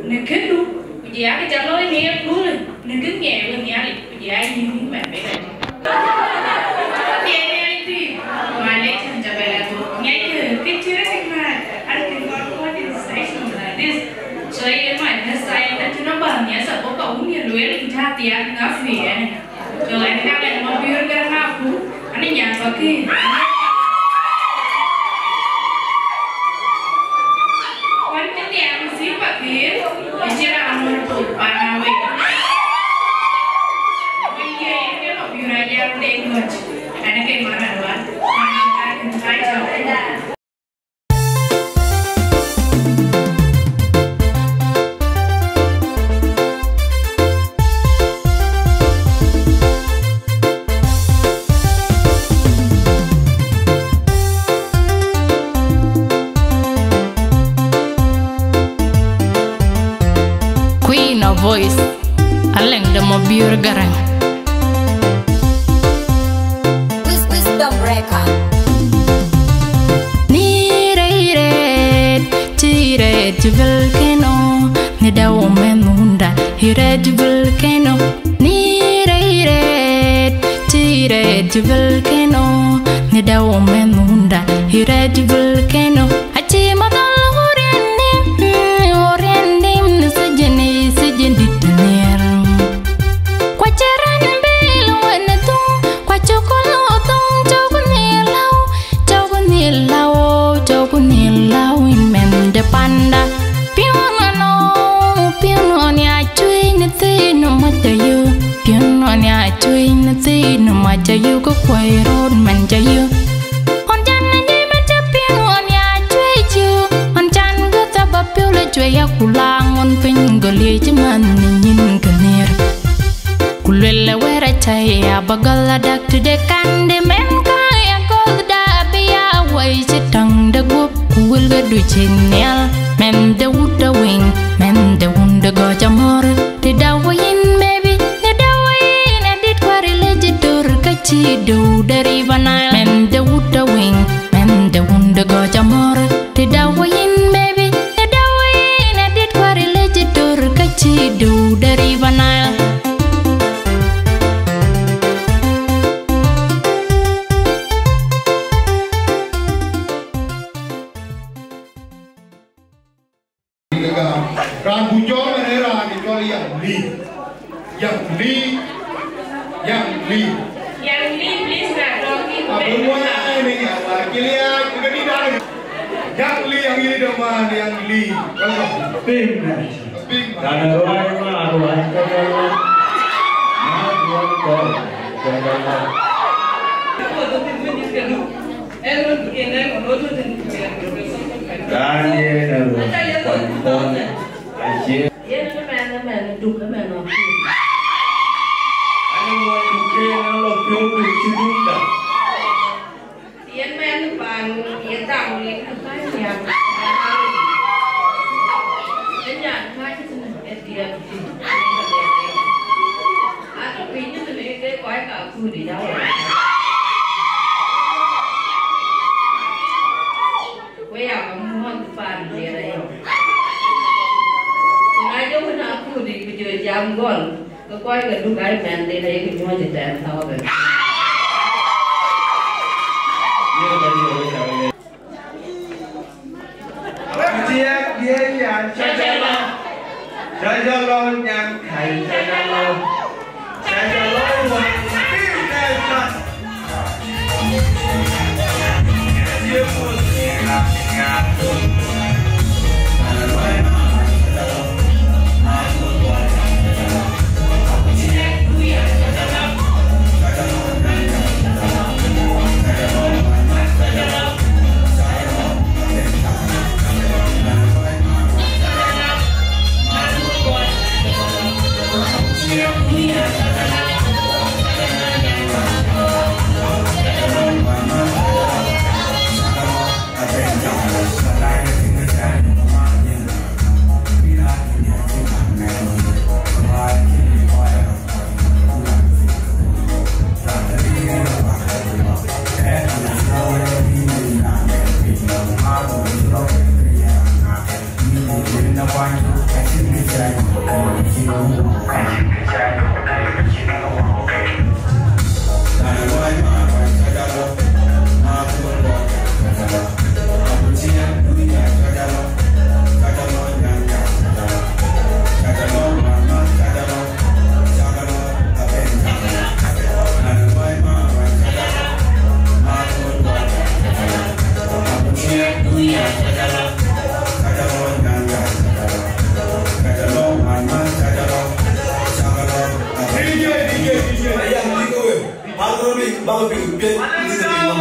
në këndu, ku jɔ ya kë cä looi në ye köölë, në kë ŋiɛc wek Nhialic, ku jɔ ya yïn yïn mɛn bek adï. Yen Nhialic tïŋ, malec, an cä bɛ la thok. Ŋiɛckë kë cï recognize, an kën kɔn kɔc in station like this. So, yen my first time, an cï nɔm bä miɛt, ago ka wun ye lueel, in cä thiaak, ŋa kuic ɛn. So, ɛn ka lɛn Mabiör Gäräŋ aku, ani nyan pa kï. Wan cï thiaak Simba Kiir, ë cï raan mör puɔth pan awek. Wek ye yen ke Mabiör Ajak Deŋ Ŋɔ̈c, ɛn ke man Alual, man ka kën ka cɔk. Queen of Voice, Alɛŋ de Mabiör Gäräŋ. Wis-, Wisdom Breaker. Ni rɛy rɛɛt, ci rɛɛt ci volcano, ni dau mɛn hunda, i rɛɛt ci volcano. Ni rɛy rɛɛt, ci rɛɛt ci volcano, ni dau mɛn hunda, i rɛɛt ci volcano. Aci madhal ɣoriɛndim, ɣoriɛndim në sijin, sijin dït nhiɛɛr. Ku acï raan bil wën ë thum, ku acï köl ë thum, cök nhiɛɛr läu, cök nhiɛɛr läu, cök nhiɛɛr läu, yïn mɛnh de panda. Piɔ̈n ɣɔn ɔ, piɔ̈n ɣɔn ya cuëëc në thëën ë mac cä yök, piɔ̈n ɣɔn ya cuëëc në thëën ë mac cä yök, ke kuɔi röt mɛn cä yök. Ɣɔn jän ë nyïï mɛn Gɔl adak tëde kande mɛn ka ya gɔl da bï ya wai cï taŋ de guɔ̈p ku wël ke du cïn nhial. Mɛn de wut de wing, mɛn de wun de gɔc amɔ̈r. Të da wai yïn baby, të da wai yïn adït kuar lec döör ka cï döu de riba Nile. Mɛn de wut de wing, mɛn de wun de gɔc amɔ̈r. Të da wai yïn baby, të da wai yïn adït kuar lec döör ka cï döu de riba Nile. Raan ku cɔl ënë raan ë cɔl Yang Lee. Yang Lee. Yang Lee. Yang Lee, please, na dɔ̈ŋ kï. Abï wɛ̈ɛ̈n ë Yang Lee, cï liaac, ke dït dan. Yang Lee, Yang Lee, dɔ̈ŋ wään, Yang Lee. Welcome. Piny. Piny. Raan ë ruai ma ruai, ke ruai. Ma ruai kɔc, ke ruai. Raan yen ë ruɔ̈n kɔn kɔn acie. Yen ë mɛn, ë mɛn duk, ë mɛn akut. Ani muɔny duk yen ë lɔ piɔ̈u duk cï duk da. Yen mɛn pan ye thaŋ rin ë kany nhial. Ë nyan kany tënë ë diɛt. Atɔ̈ piny tënë ke kɔc ka kut ë jawä. Ku ya ka muɔ̈th pan diɛt ayɔ̈. Ku na jɔ wën akut ë ku jɔ jam gɔl, ke kɔc ke duk ai mɛn dhil ayek nyuɔ̈th ë ten thousand. Tiɛk ye ya cɔc alɔ, cɔc alɔ nyan kai cɔc alɔ, cɔc alɔ wä bï nɛ cɔc. Bak röt bï, bak bï piɛth bï ke nɔm.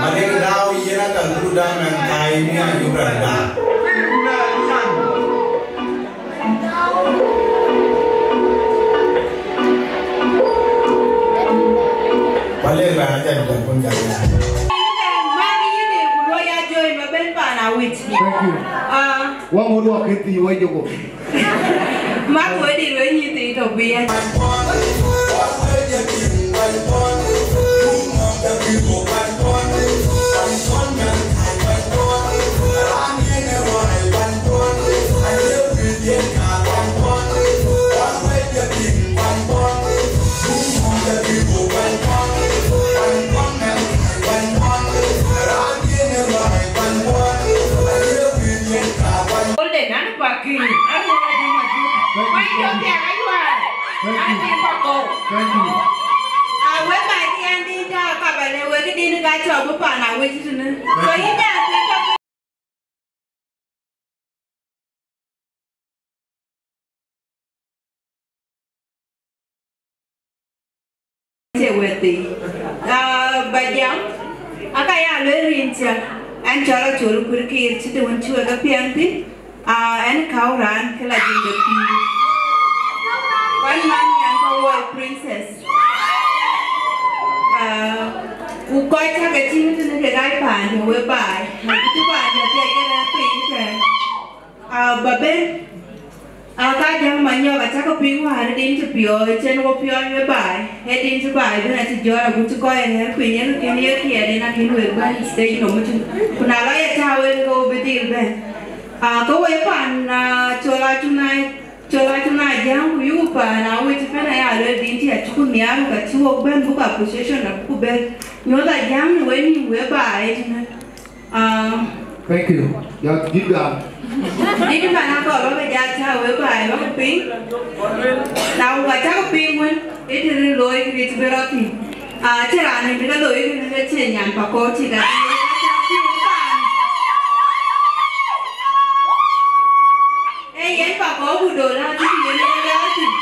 Madïk dau yen atal buk dau mɛn thai ni ayup rɛn da. Wale ba atal da kun jam. Mari yini kulo ya join ba ben pana wit. Thank you. Ah. Wa mo do akiti wa jogo. Mak wëdï luel nyïthii tɔ̈ biɛt. Golden, an pakï, an wä jam adï. Wai jɔ piɛŋ ayuaar. Thank you. An bï pakɔ̈u. Thank you. A wek ka cï an dï ta ka ba le wek dïn ka cɔk bï pan a wec tënë. So yïn ya thïn tɔ̈. Cie wɛ̈t thii. Ah, ba jam, aka ya lueel rin cä, ɛn cɔl Acol Kuir Kiir cï të wën cï wek e piɛŋ thïn. Ah, ɛn käu raan kë la jiŋ de pïïr. Kuan man nyan ka woi princess. Kɔc cä ke tïŋ tënë kek aa paandiɛ̈ wek baai, na cï paandiɛ̈ piac ke rɛ̈ɛ̈r piny tɛ̈n. Aa, ba ben, aa, ka Jäŋ Manyɔk acä ke piŋ wäär ë din cï piɔ̈ɔ̈c, cïn wo piɔ̈ɔ̈c wek baai, ë din cï baai bɛ̈n acï jɔt agut cï kɔc ë rɛ̈ɛ̈r piny, ë kën ye kiɛɛt en akën wek bɛ̈n stage nɔm ëtök. Ku na lɔ ye tääu en ke wo bï dhil bɛ̈n. Aa, ke wek paan, aa, cɔl Acuna, cɔl Acuna Jäŋ, ku yuk paan Awec ëbɛ̈n, aya lueel din tï acuk nhiaar, ka cï wok bɛ̈n buk appreciation abuk bɛ̈n. Nyuɔ̈th Ajäŋ në wek nïïm wek baai ëtënë. Aa, Thank you. Ya, gït gam. Dït man akɔɔr ba ke jat tääu wek baai ba ke piŋ. Na wok acä ke piŋ wën, ë të rït looi kë rït bï rɔt thïn. Aa, cï raan ë bï ke looi kënë ke cï nyan Pakɔ̈u cï ka. Ee yen Pakɔ̈u ku dol aa cï yen ë lɛ̈ɛ̈r thïn.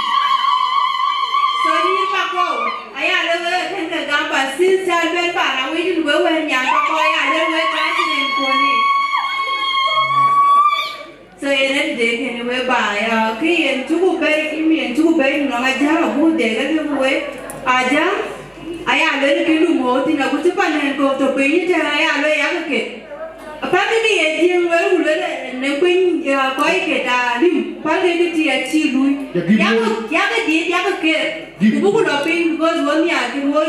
So yïn Pakɔ̈u, aya lëu wek kën ke gam ba sis cä bɛ̈n paan Awec yïn wek wɛ̈ɛ̈r nyan Pakɔ̈u, aya lëu wek ka cï yen kuɔ̈n yic. So yen ë tëde kënë wek baai, aa, kë yen cuku bɛ̈i, kë yen cuku bɛ̈i nɔŋ Ajäŋ abuk dhil ke lëu wek. Ajäŋ, aya lueel kë lum ɣöö thïn agut cï pan ɣɛn kɔ̈k tɔ̈ piny tɛ̈n, aya lueel yak ke ket. Apäth kë ye Jiëëŋ lueel ku lueel në piny, aa, kɔc ket aa lim, pälkë kë tï acï luui. Ya gït yak, lueel. Yak ke diëëc yak ke ket. Gït. Ku buk lɔ piny because wo nhiaar kën wo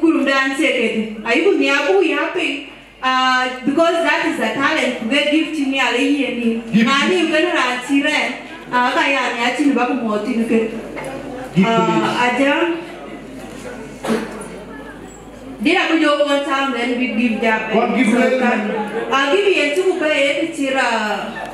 gurumdan cie ket. Ayuku nhiaar buk ya piny. Uh, because that is a talent, ku ke gift cï Nhialic yiën yïn. Gift. Na liu kënë raan cï rɛɛn, uh, ka ya nhiaar cïn bä ku muɔɔth thïn ke. Gift, uh, please. Ajäŋ. Dït abï jɔ one thousand, then big gift jam. One gift, so, really? Ka, uh, gift yen cï ku bɛ̈ɛ̈i ë kë cï ra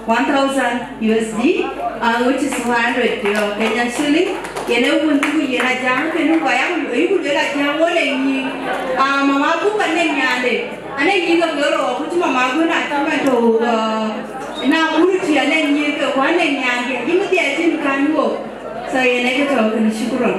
one thousand U S D, uh, which is one hundred, uh, Kenyan shilling. Yen ë wun cï ku yiën Ajäŋ kënë ku aya ku, ayuku lueel Ajäŋ wo le nyïïn. Uh, mama buk anɛŋ nyande. Anɛŋ nyïïn ke ke rɔɔk, ku cï mama guën acï man tɔ̈u, uh, na kuru tï anɛŋ nyïïn ke, ku anɛŋ nyandiɛ̈, yïn dhiɛl cïn kän wok. So yen ë kë tɔ̈u kënë, shukran.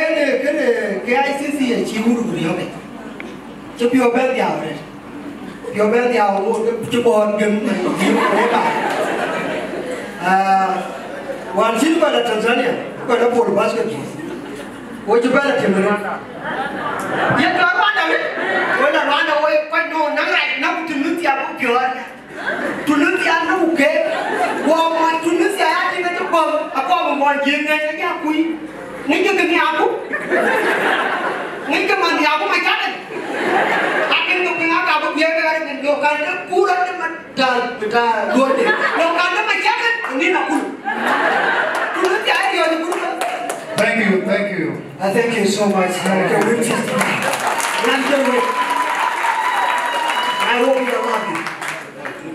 yen kënë K I C C acï wur ku riɔ̈k yic. Cï piɔ̈u bɛ̈n dhiau arëët. Piɔ̈u bɛ̈n dhiau ŋoot, cï bɔ̈ gem, cï bɔ̈ baai. Ah, wään cïn kɔc la Tanzania, kɔc la bol basketball. Wo cï bɛ̈n la tiëm arëët. Ye tɔ̈ Rwanda wïc? Wo la Rwanda, wo ye kɔc nɔ̈k, naŋ rac, naŋ Tunisia buk piɔ̈ɔ̈r. Tunisia nu ke, guɔ mɔny Tunisia ya tïŋ ke cï guɔ, aguɔ mɔny jiëŋ ŋɛc ke ja kuc. Ŋic ke nhiaku. Ŋic ke man nhiaku macakë. Lakin ke piŋ aka bï biëëk ke ɣɛn, lo kan de kuur ade matal, bï ta luɔt de. Lo kan de macakë, ni na kul. Tunisia ya riɔ̈ɔ̈c kul. Thank you, thank you. I thank you so much. Thank you. Win system. Nyan ke win. Nairobi ya wapi?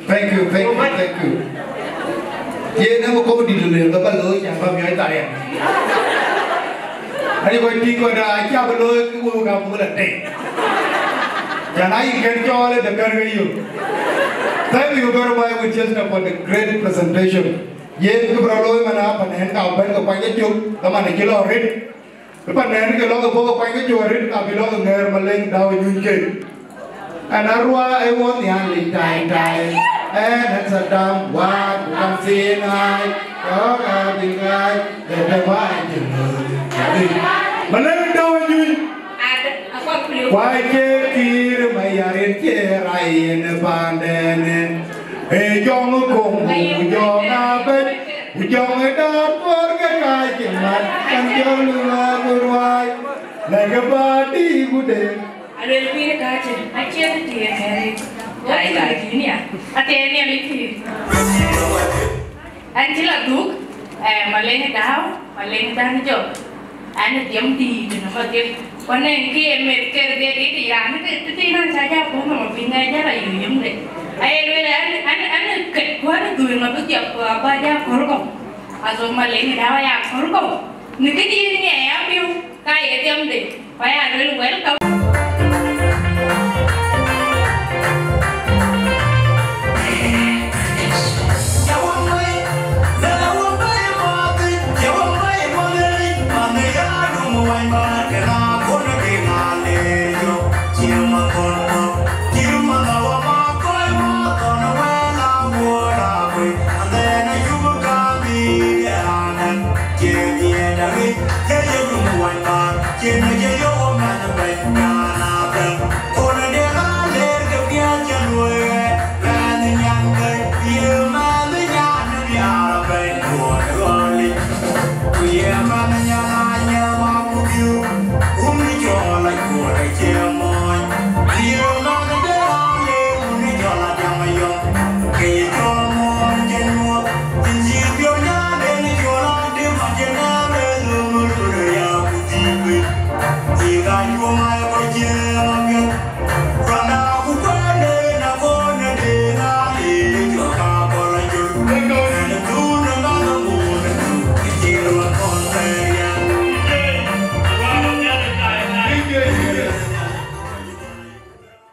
Thank you, thank you, thank you. Ye na mo comedy de le ba lo ya ba mi ai tare. Ani ko ti ko da cha ba lo ki wo ga mo la te. Ya na yi ken jo le de kar ga yo. Thank you very much, Winchester, for the great presentation. Yen kë bï rɔt looi man, a panɛn ka bɛ̈n ke kuany ke cök, ke man acï lɔ rit. Ë panɛn ke lɔ ke bɔ̈ ke kuany ke cök arët, ka bï lɔ ke ŋɛɛr Maleng Dau Nyuny ke. Ɛn arua ë wɔ Nhialic tai tai, ɛn ë Saddam War ku kan thiin ŋaai, yɔ̈ɔ̈k abï ŋaai, de dɛ̈ wä acï lɔ. Maleng Dau Nyuny. Kuac ke Kiir Mayar yen cie rai yen pandɛn. Ee jɔŋ Koŋ ku jɔŋ Abɛ̈c ku jɔŋ Darfur ke ka cï mat, kan jɔl ŋa ku ruai, lɛ̈kë bä dï ku de. Aluel kuïn ka cï, acie kë tiëëk kɛ̈ɛ̈r. Ai, ai. Atiëëk Nhialic pïïr. An cï la dhuk, eh, Maleng Dau, Maleng Dan Jok. An dhiëm dïït në madhiëm. Ku anɛŋ kë ye meth ke dhiëëth dït raan ke tëthiin an ca ja puɔ̈u nɔm abï ŋɛc jäl ayï yemde. Aye lueel an, an, an kët ku an dhuëëŋ abï dhiɔp ku abä ja kɔ̈r kɔ̈u. Azok Maleng Dau aya kɔ̈r kɔ̈u. Në këdï ŋiɛc apiu ka ye dhiëmde. Ku aya lueel welcome.